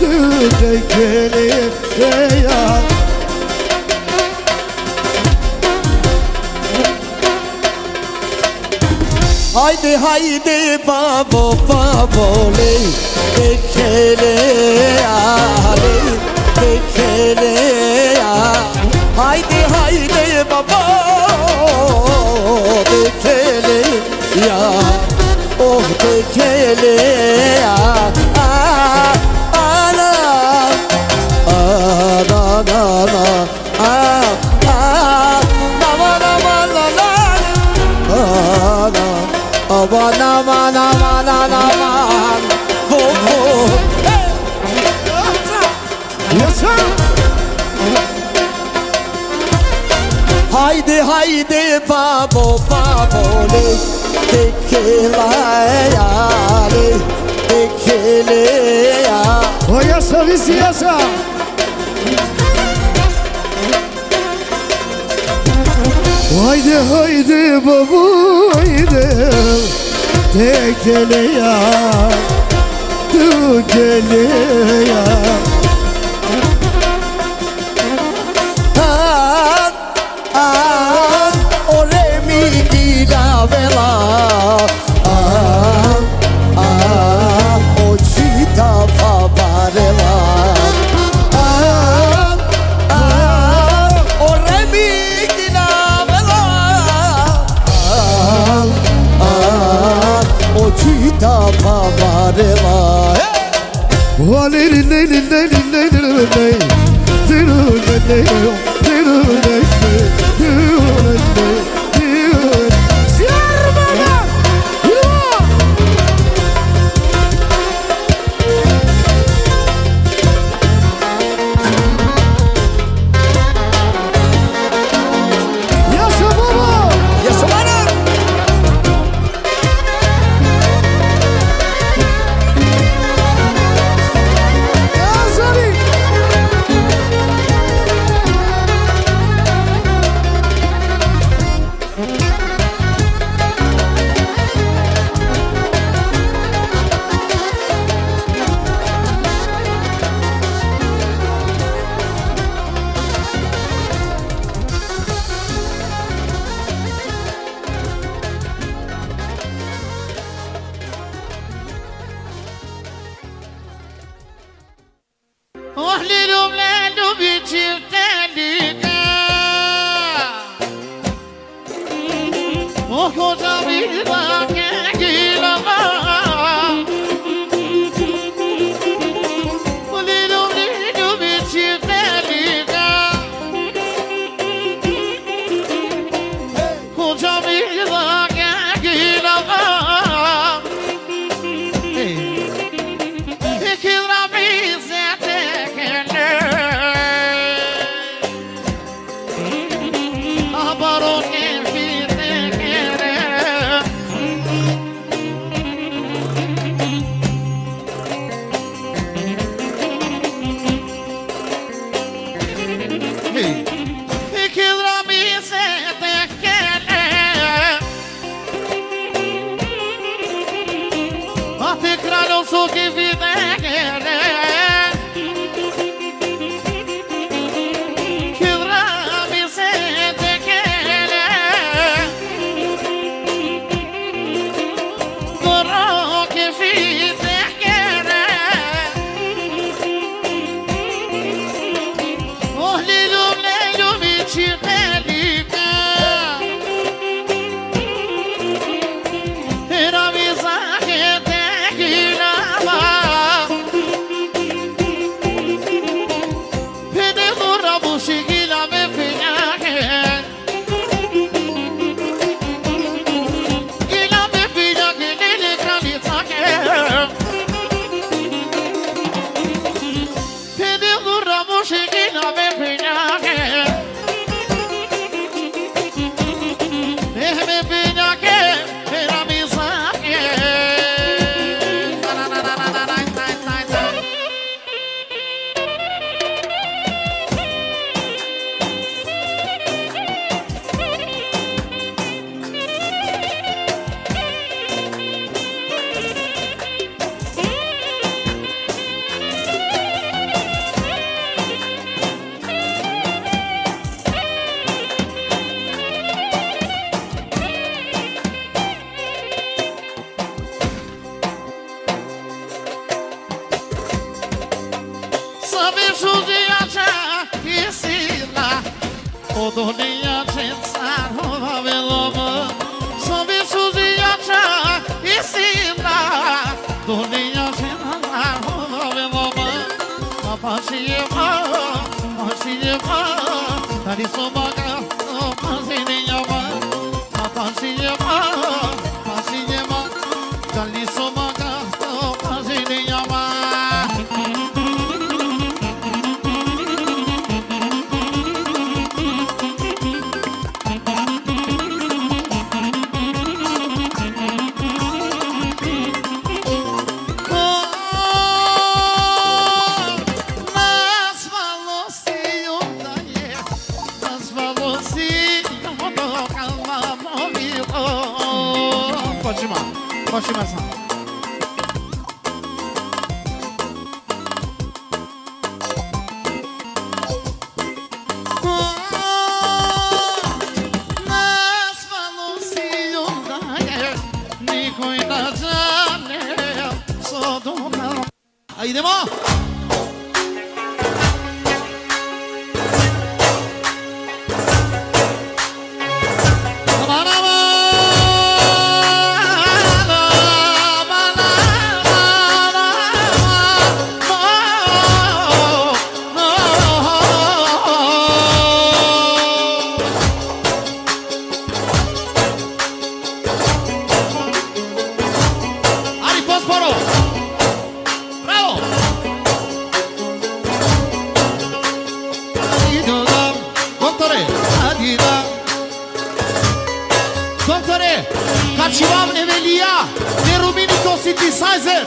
te geleja. Hajde, hajde, babo, babo, lej, te geleja, lej, te geleja. Hajde, hajde, babo, te geleja, oh, te geleja. A, a, na, a, na, na, na. Ah, ah, na, na, na, na, na. Ah, na. Ah, ba, na, ma, na, ma, na, na, ma. Bo, bo. Hey. Yes, sir. Hajde, hajde, babo, babo, lej, te geleja, lej, te geleja. O, jasa, visi, jasa. Hajde, hajde, babo, hajde, te geleja, te geleja. A, a, ore mi gidavela. A, a, o čita paparela. A, a, ore mi gidavela. A, a, o čita paparela. Hey! Yes, sir, baba. Yes, sir, baba. Oh, cosa bella che gira va. Lilu, lilu, mi ci delica. Cosa bella che gira va. E che la mise te che ne. Sabe judiacha isila. O dunia chensa hova veloma. Sabe judiacha isila. Dunia chensa hova veloma. Papachiyema, papachiyema. Tadi sobaga, papachiyema. Papachiyema, papachiyema. Tadi sobaga, papachiyema. Pode chamar, pode chamar, Sam. Aí, demônio! Bravo! Doktore, Doktore, kaçivam evelia, ne rumini ko synthesizer.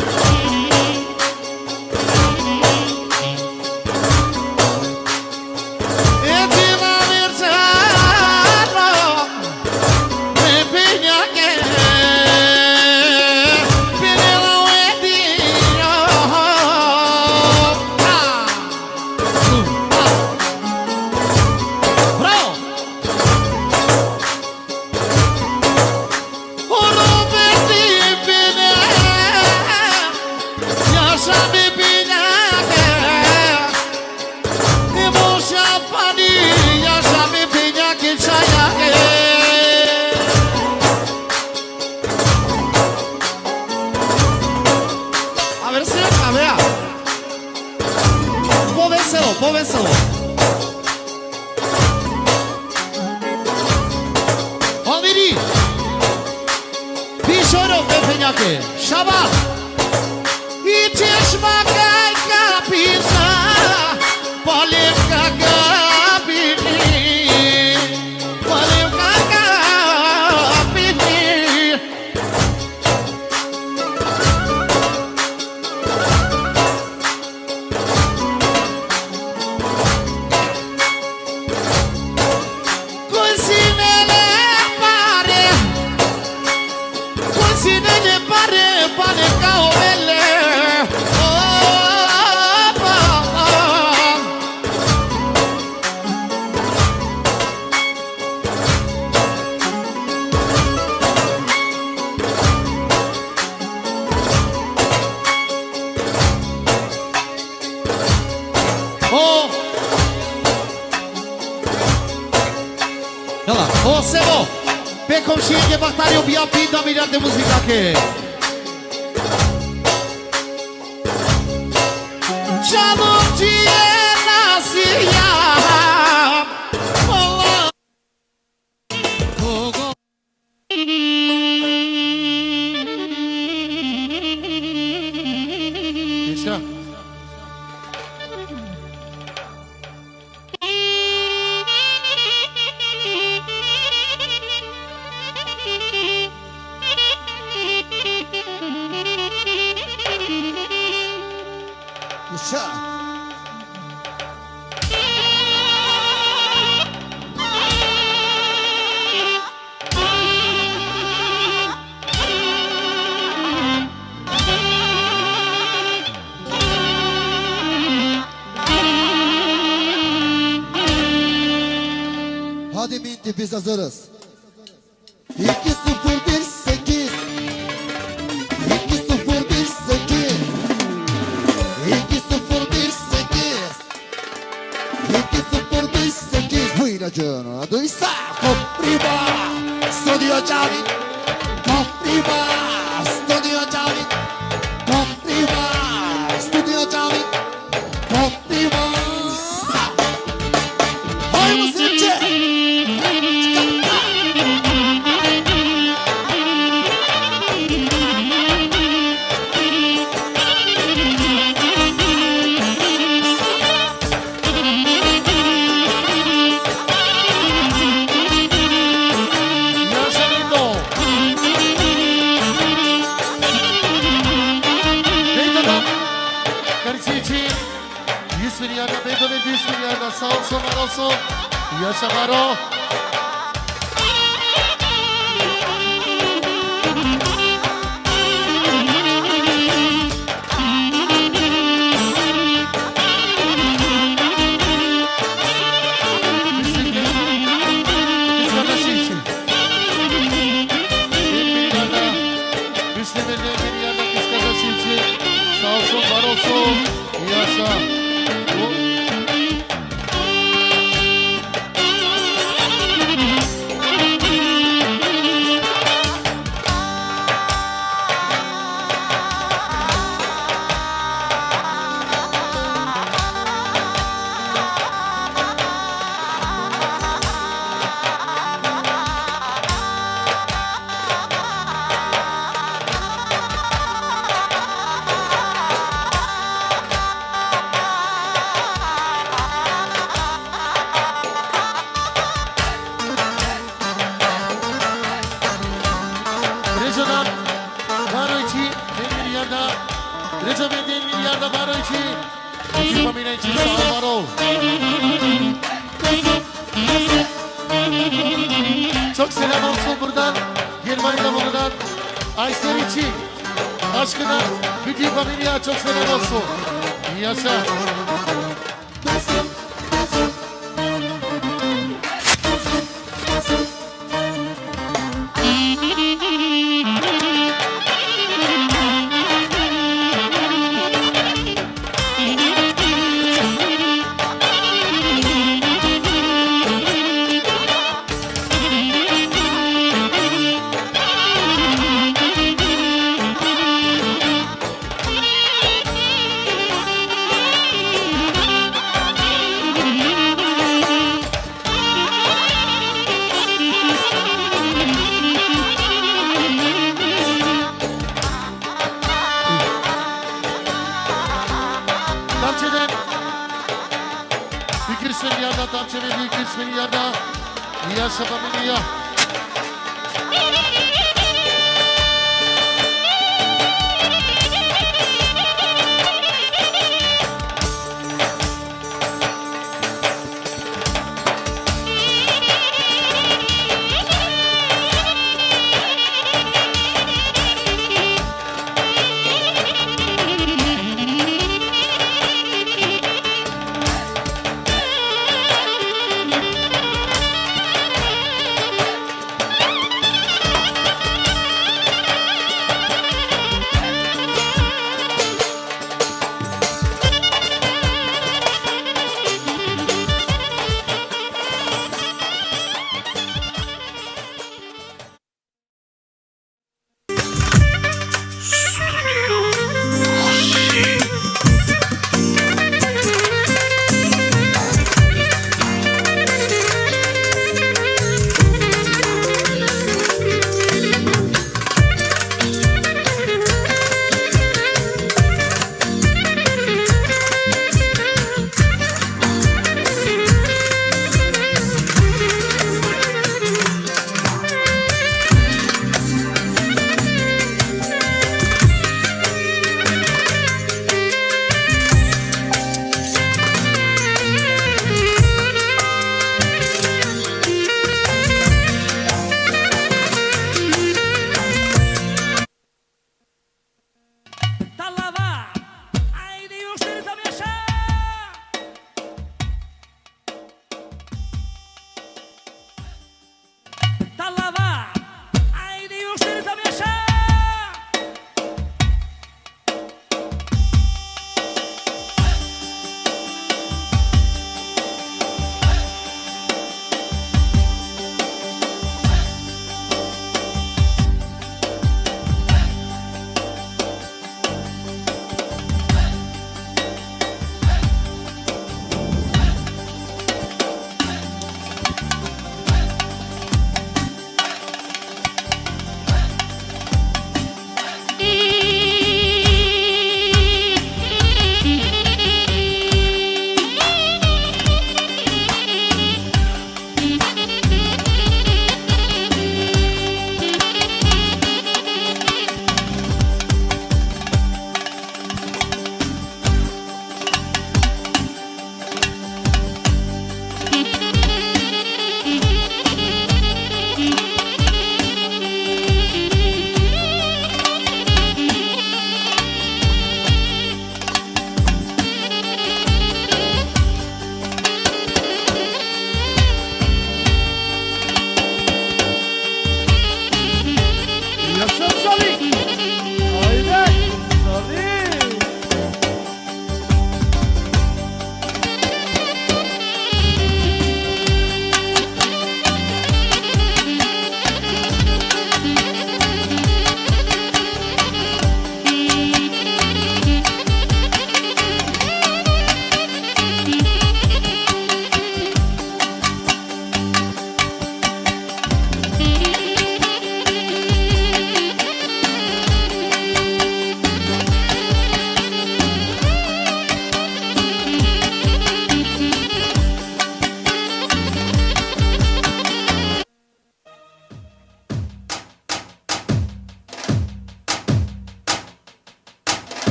Eso. Oviri. Pišoro pephenjake. Šaba. I češma kaj ka pisa. Palem ka ka pini. Palem ka ka pini. Kusinele pare, kusinele pare, pare ka ovele. Oh, oh, oh. O, jela, o Sebo, pe komšije ke bahtari o bijapi da mi date muzikake. Čalo čije nasija. Ništa. Ništa. Hadi Minti, biz hazırız. İki sıfır bir sekiz. İki sıfır bir sekiz. İki sıfır bir sekiz. İki sıfır bir sekiz. Buyurun, hadi İsa. Kopriva, Studio Čavi. Kopriva, Studio Čavi. Kopriva, Studio Čavi. Kopriva. Hajmo, Srđe! Jaša Bedo. Bedo da. Karsići. Ispirjana Bedo, Bedo, ispirjana. Salso, Maroso. Jaša Maro. Sağ olsun, var olsun. Yaşa. Rezodan Baroyci, Demir Yarda. Rezo ve Demir Yarda Baroyci. Bizi paminenci sa Amaro. Çok selam olsun buradan. Germanya'da bulunan Aysel için. Aşkına bütün familiya çok selam olsun. Yaşa. Seni büyük ismini yada. Ya sabamini ya.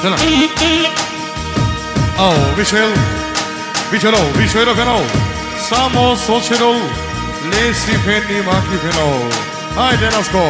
Dela. Ao, Michel. Michel, Michel, Feno. Samo Sochero. Lesi Feni Maki Feno. Ajde, Nasko.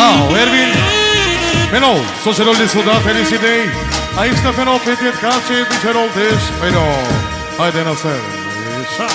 Ao, Ervin. Feno, Sochero li suda, felicitei. Aici Feno, petit, cace, Michel, deci, Feno. Haide, Naser. Așa.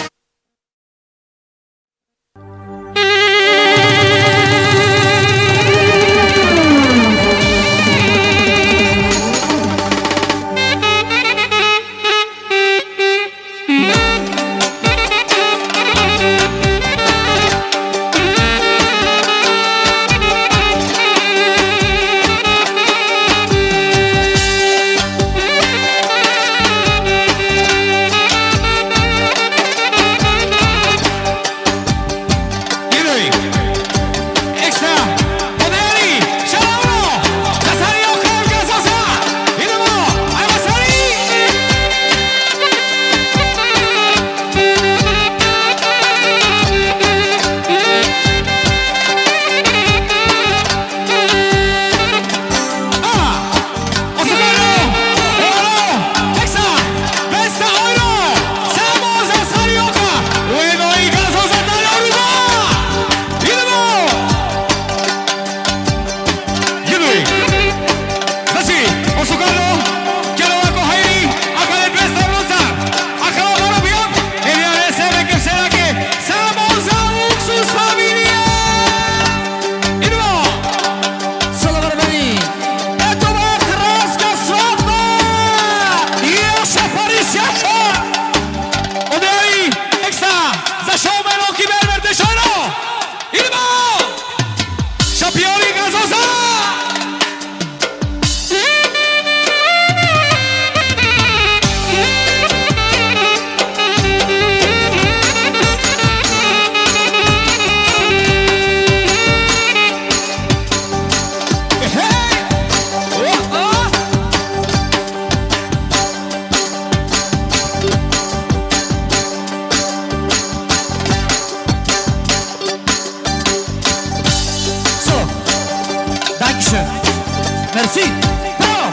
Idemo! Ajmo, Sari! A, osobno, evo, teksa, petsto euro, samo za Sari Oka, ujedno i gazo za Tanja Ruba. Idemo! Idemo! Znači, osobno, kjero ako hajri, akale petsto euro za, akale baro bijam, e vjare se me kefserake, samo za luksuz familija! Idemo! Solo Barbari. Eto, moja hrvatska svadba! I još je Paris jača! Odeli, ekstra, za showman Oki Berber, dešojno! Idemo! Šampioni gazoza! Sì, bravo!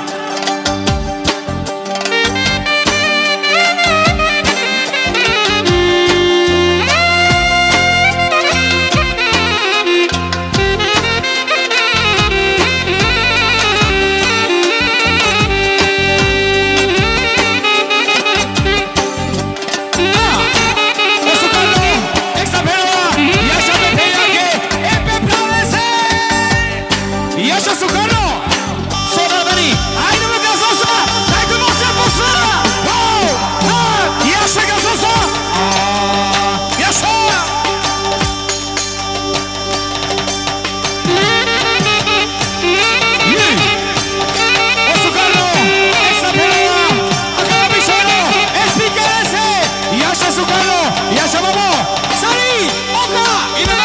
Ah, o Sukarno, ekstra phenela, jaša pe phenjake, e pe phralese. Jaša Sukarno, so da bari, ajde mo gazosa, daj tu mo se posla. Wow, ah, jaša gazosa. Ah, jaša. Jej! O Sukarno, ekstra phenela, akana bišoro, e spikerese, jaša Sukarno, jaša babo, sari, oka, idemo!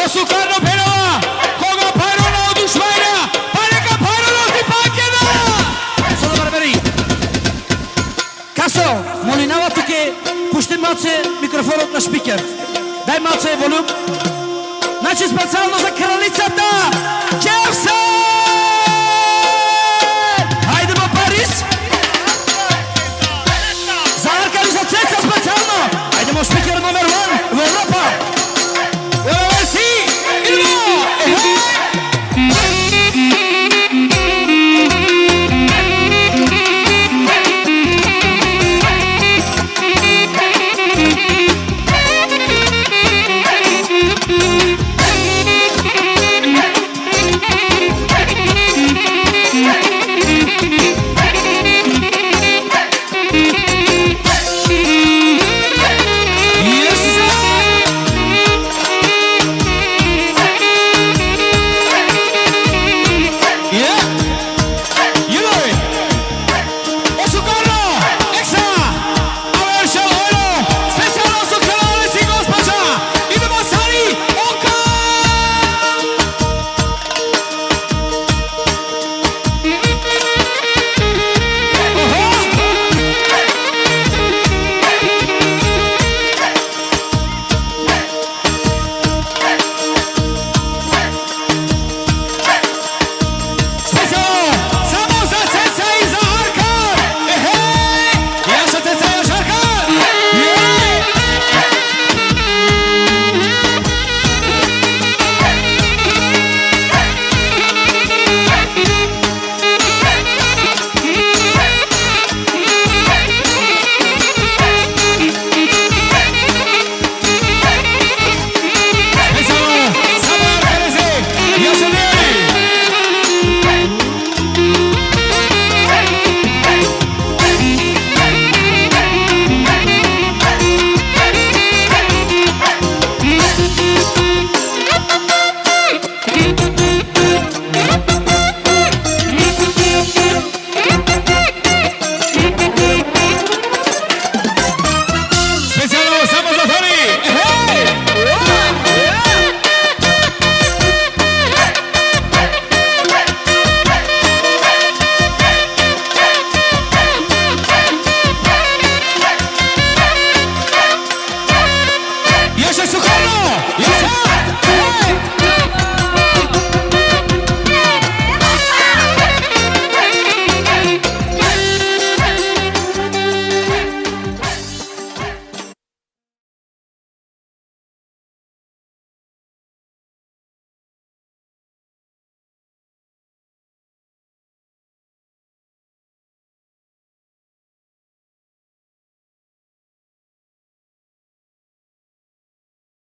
O Sukarno phenela, koga pharona o dušmanja, pale ka pharona o tipakena. Sada barberi. Kaso, molinava tuke, pušti mace mikrofonot na spiker. Daj mace volum. Znači, specijalno za kraljicata, Kevser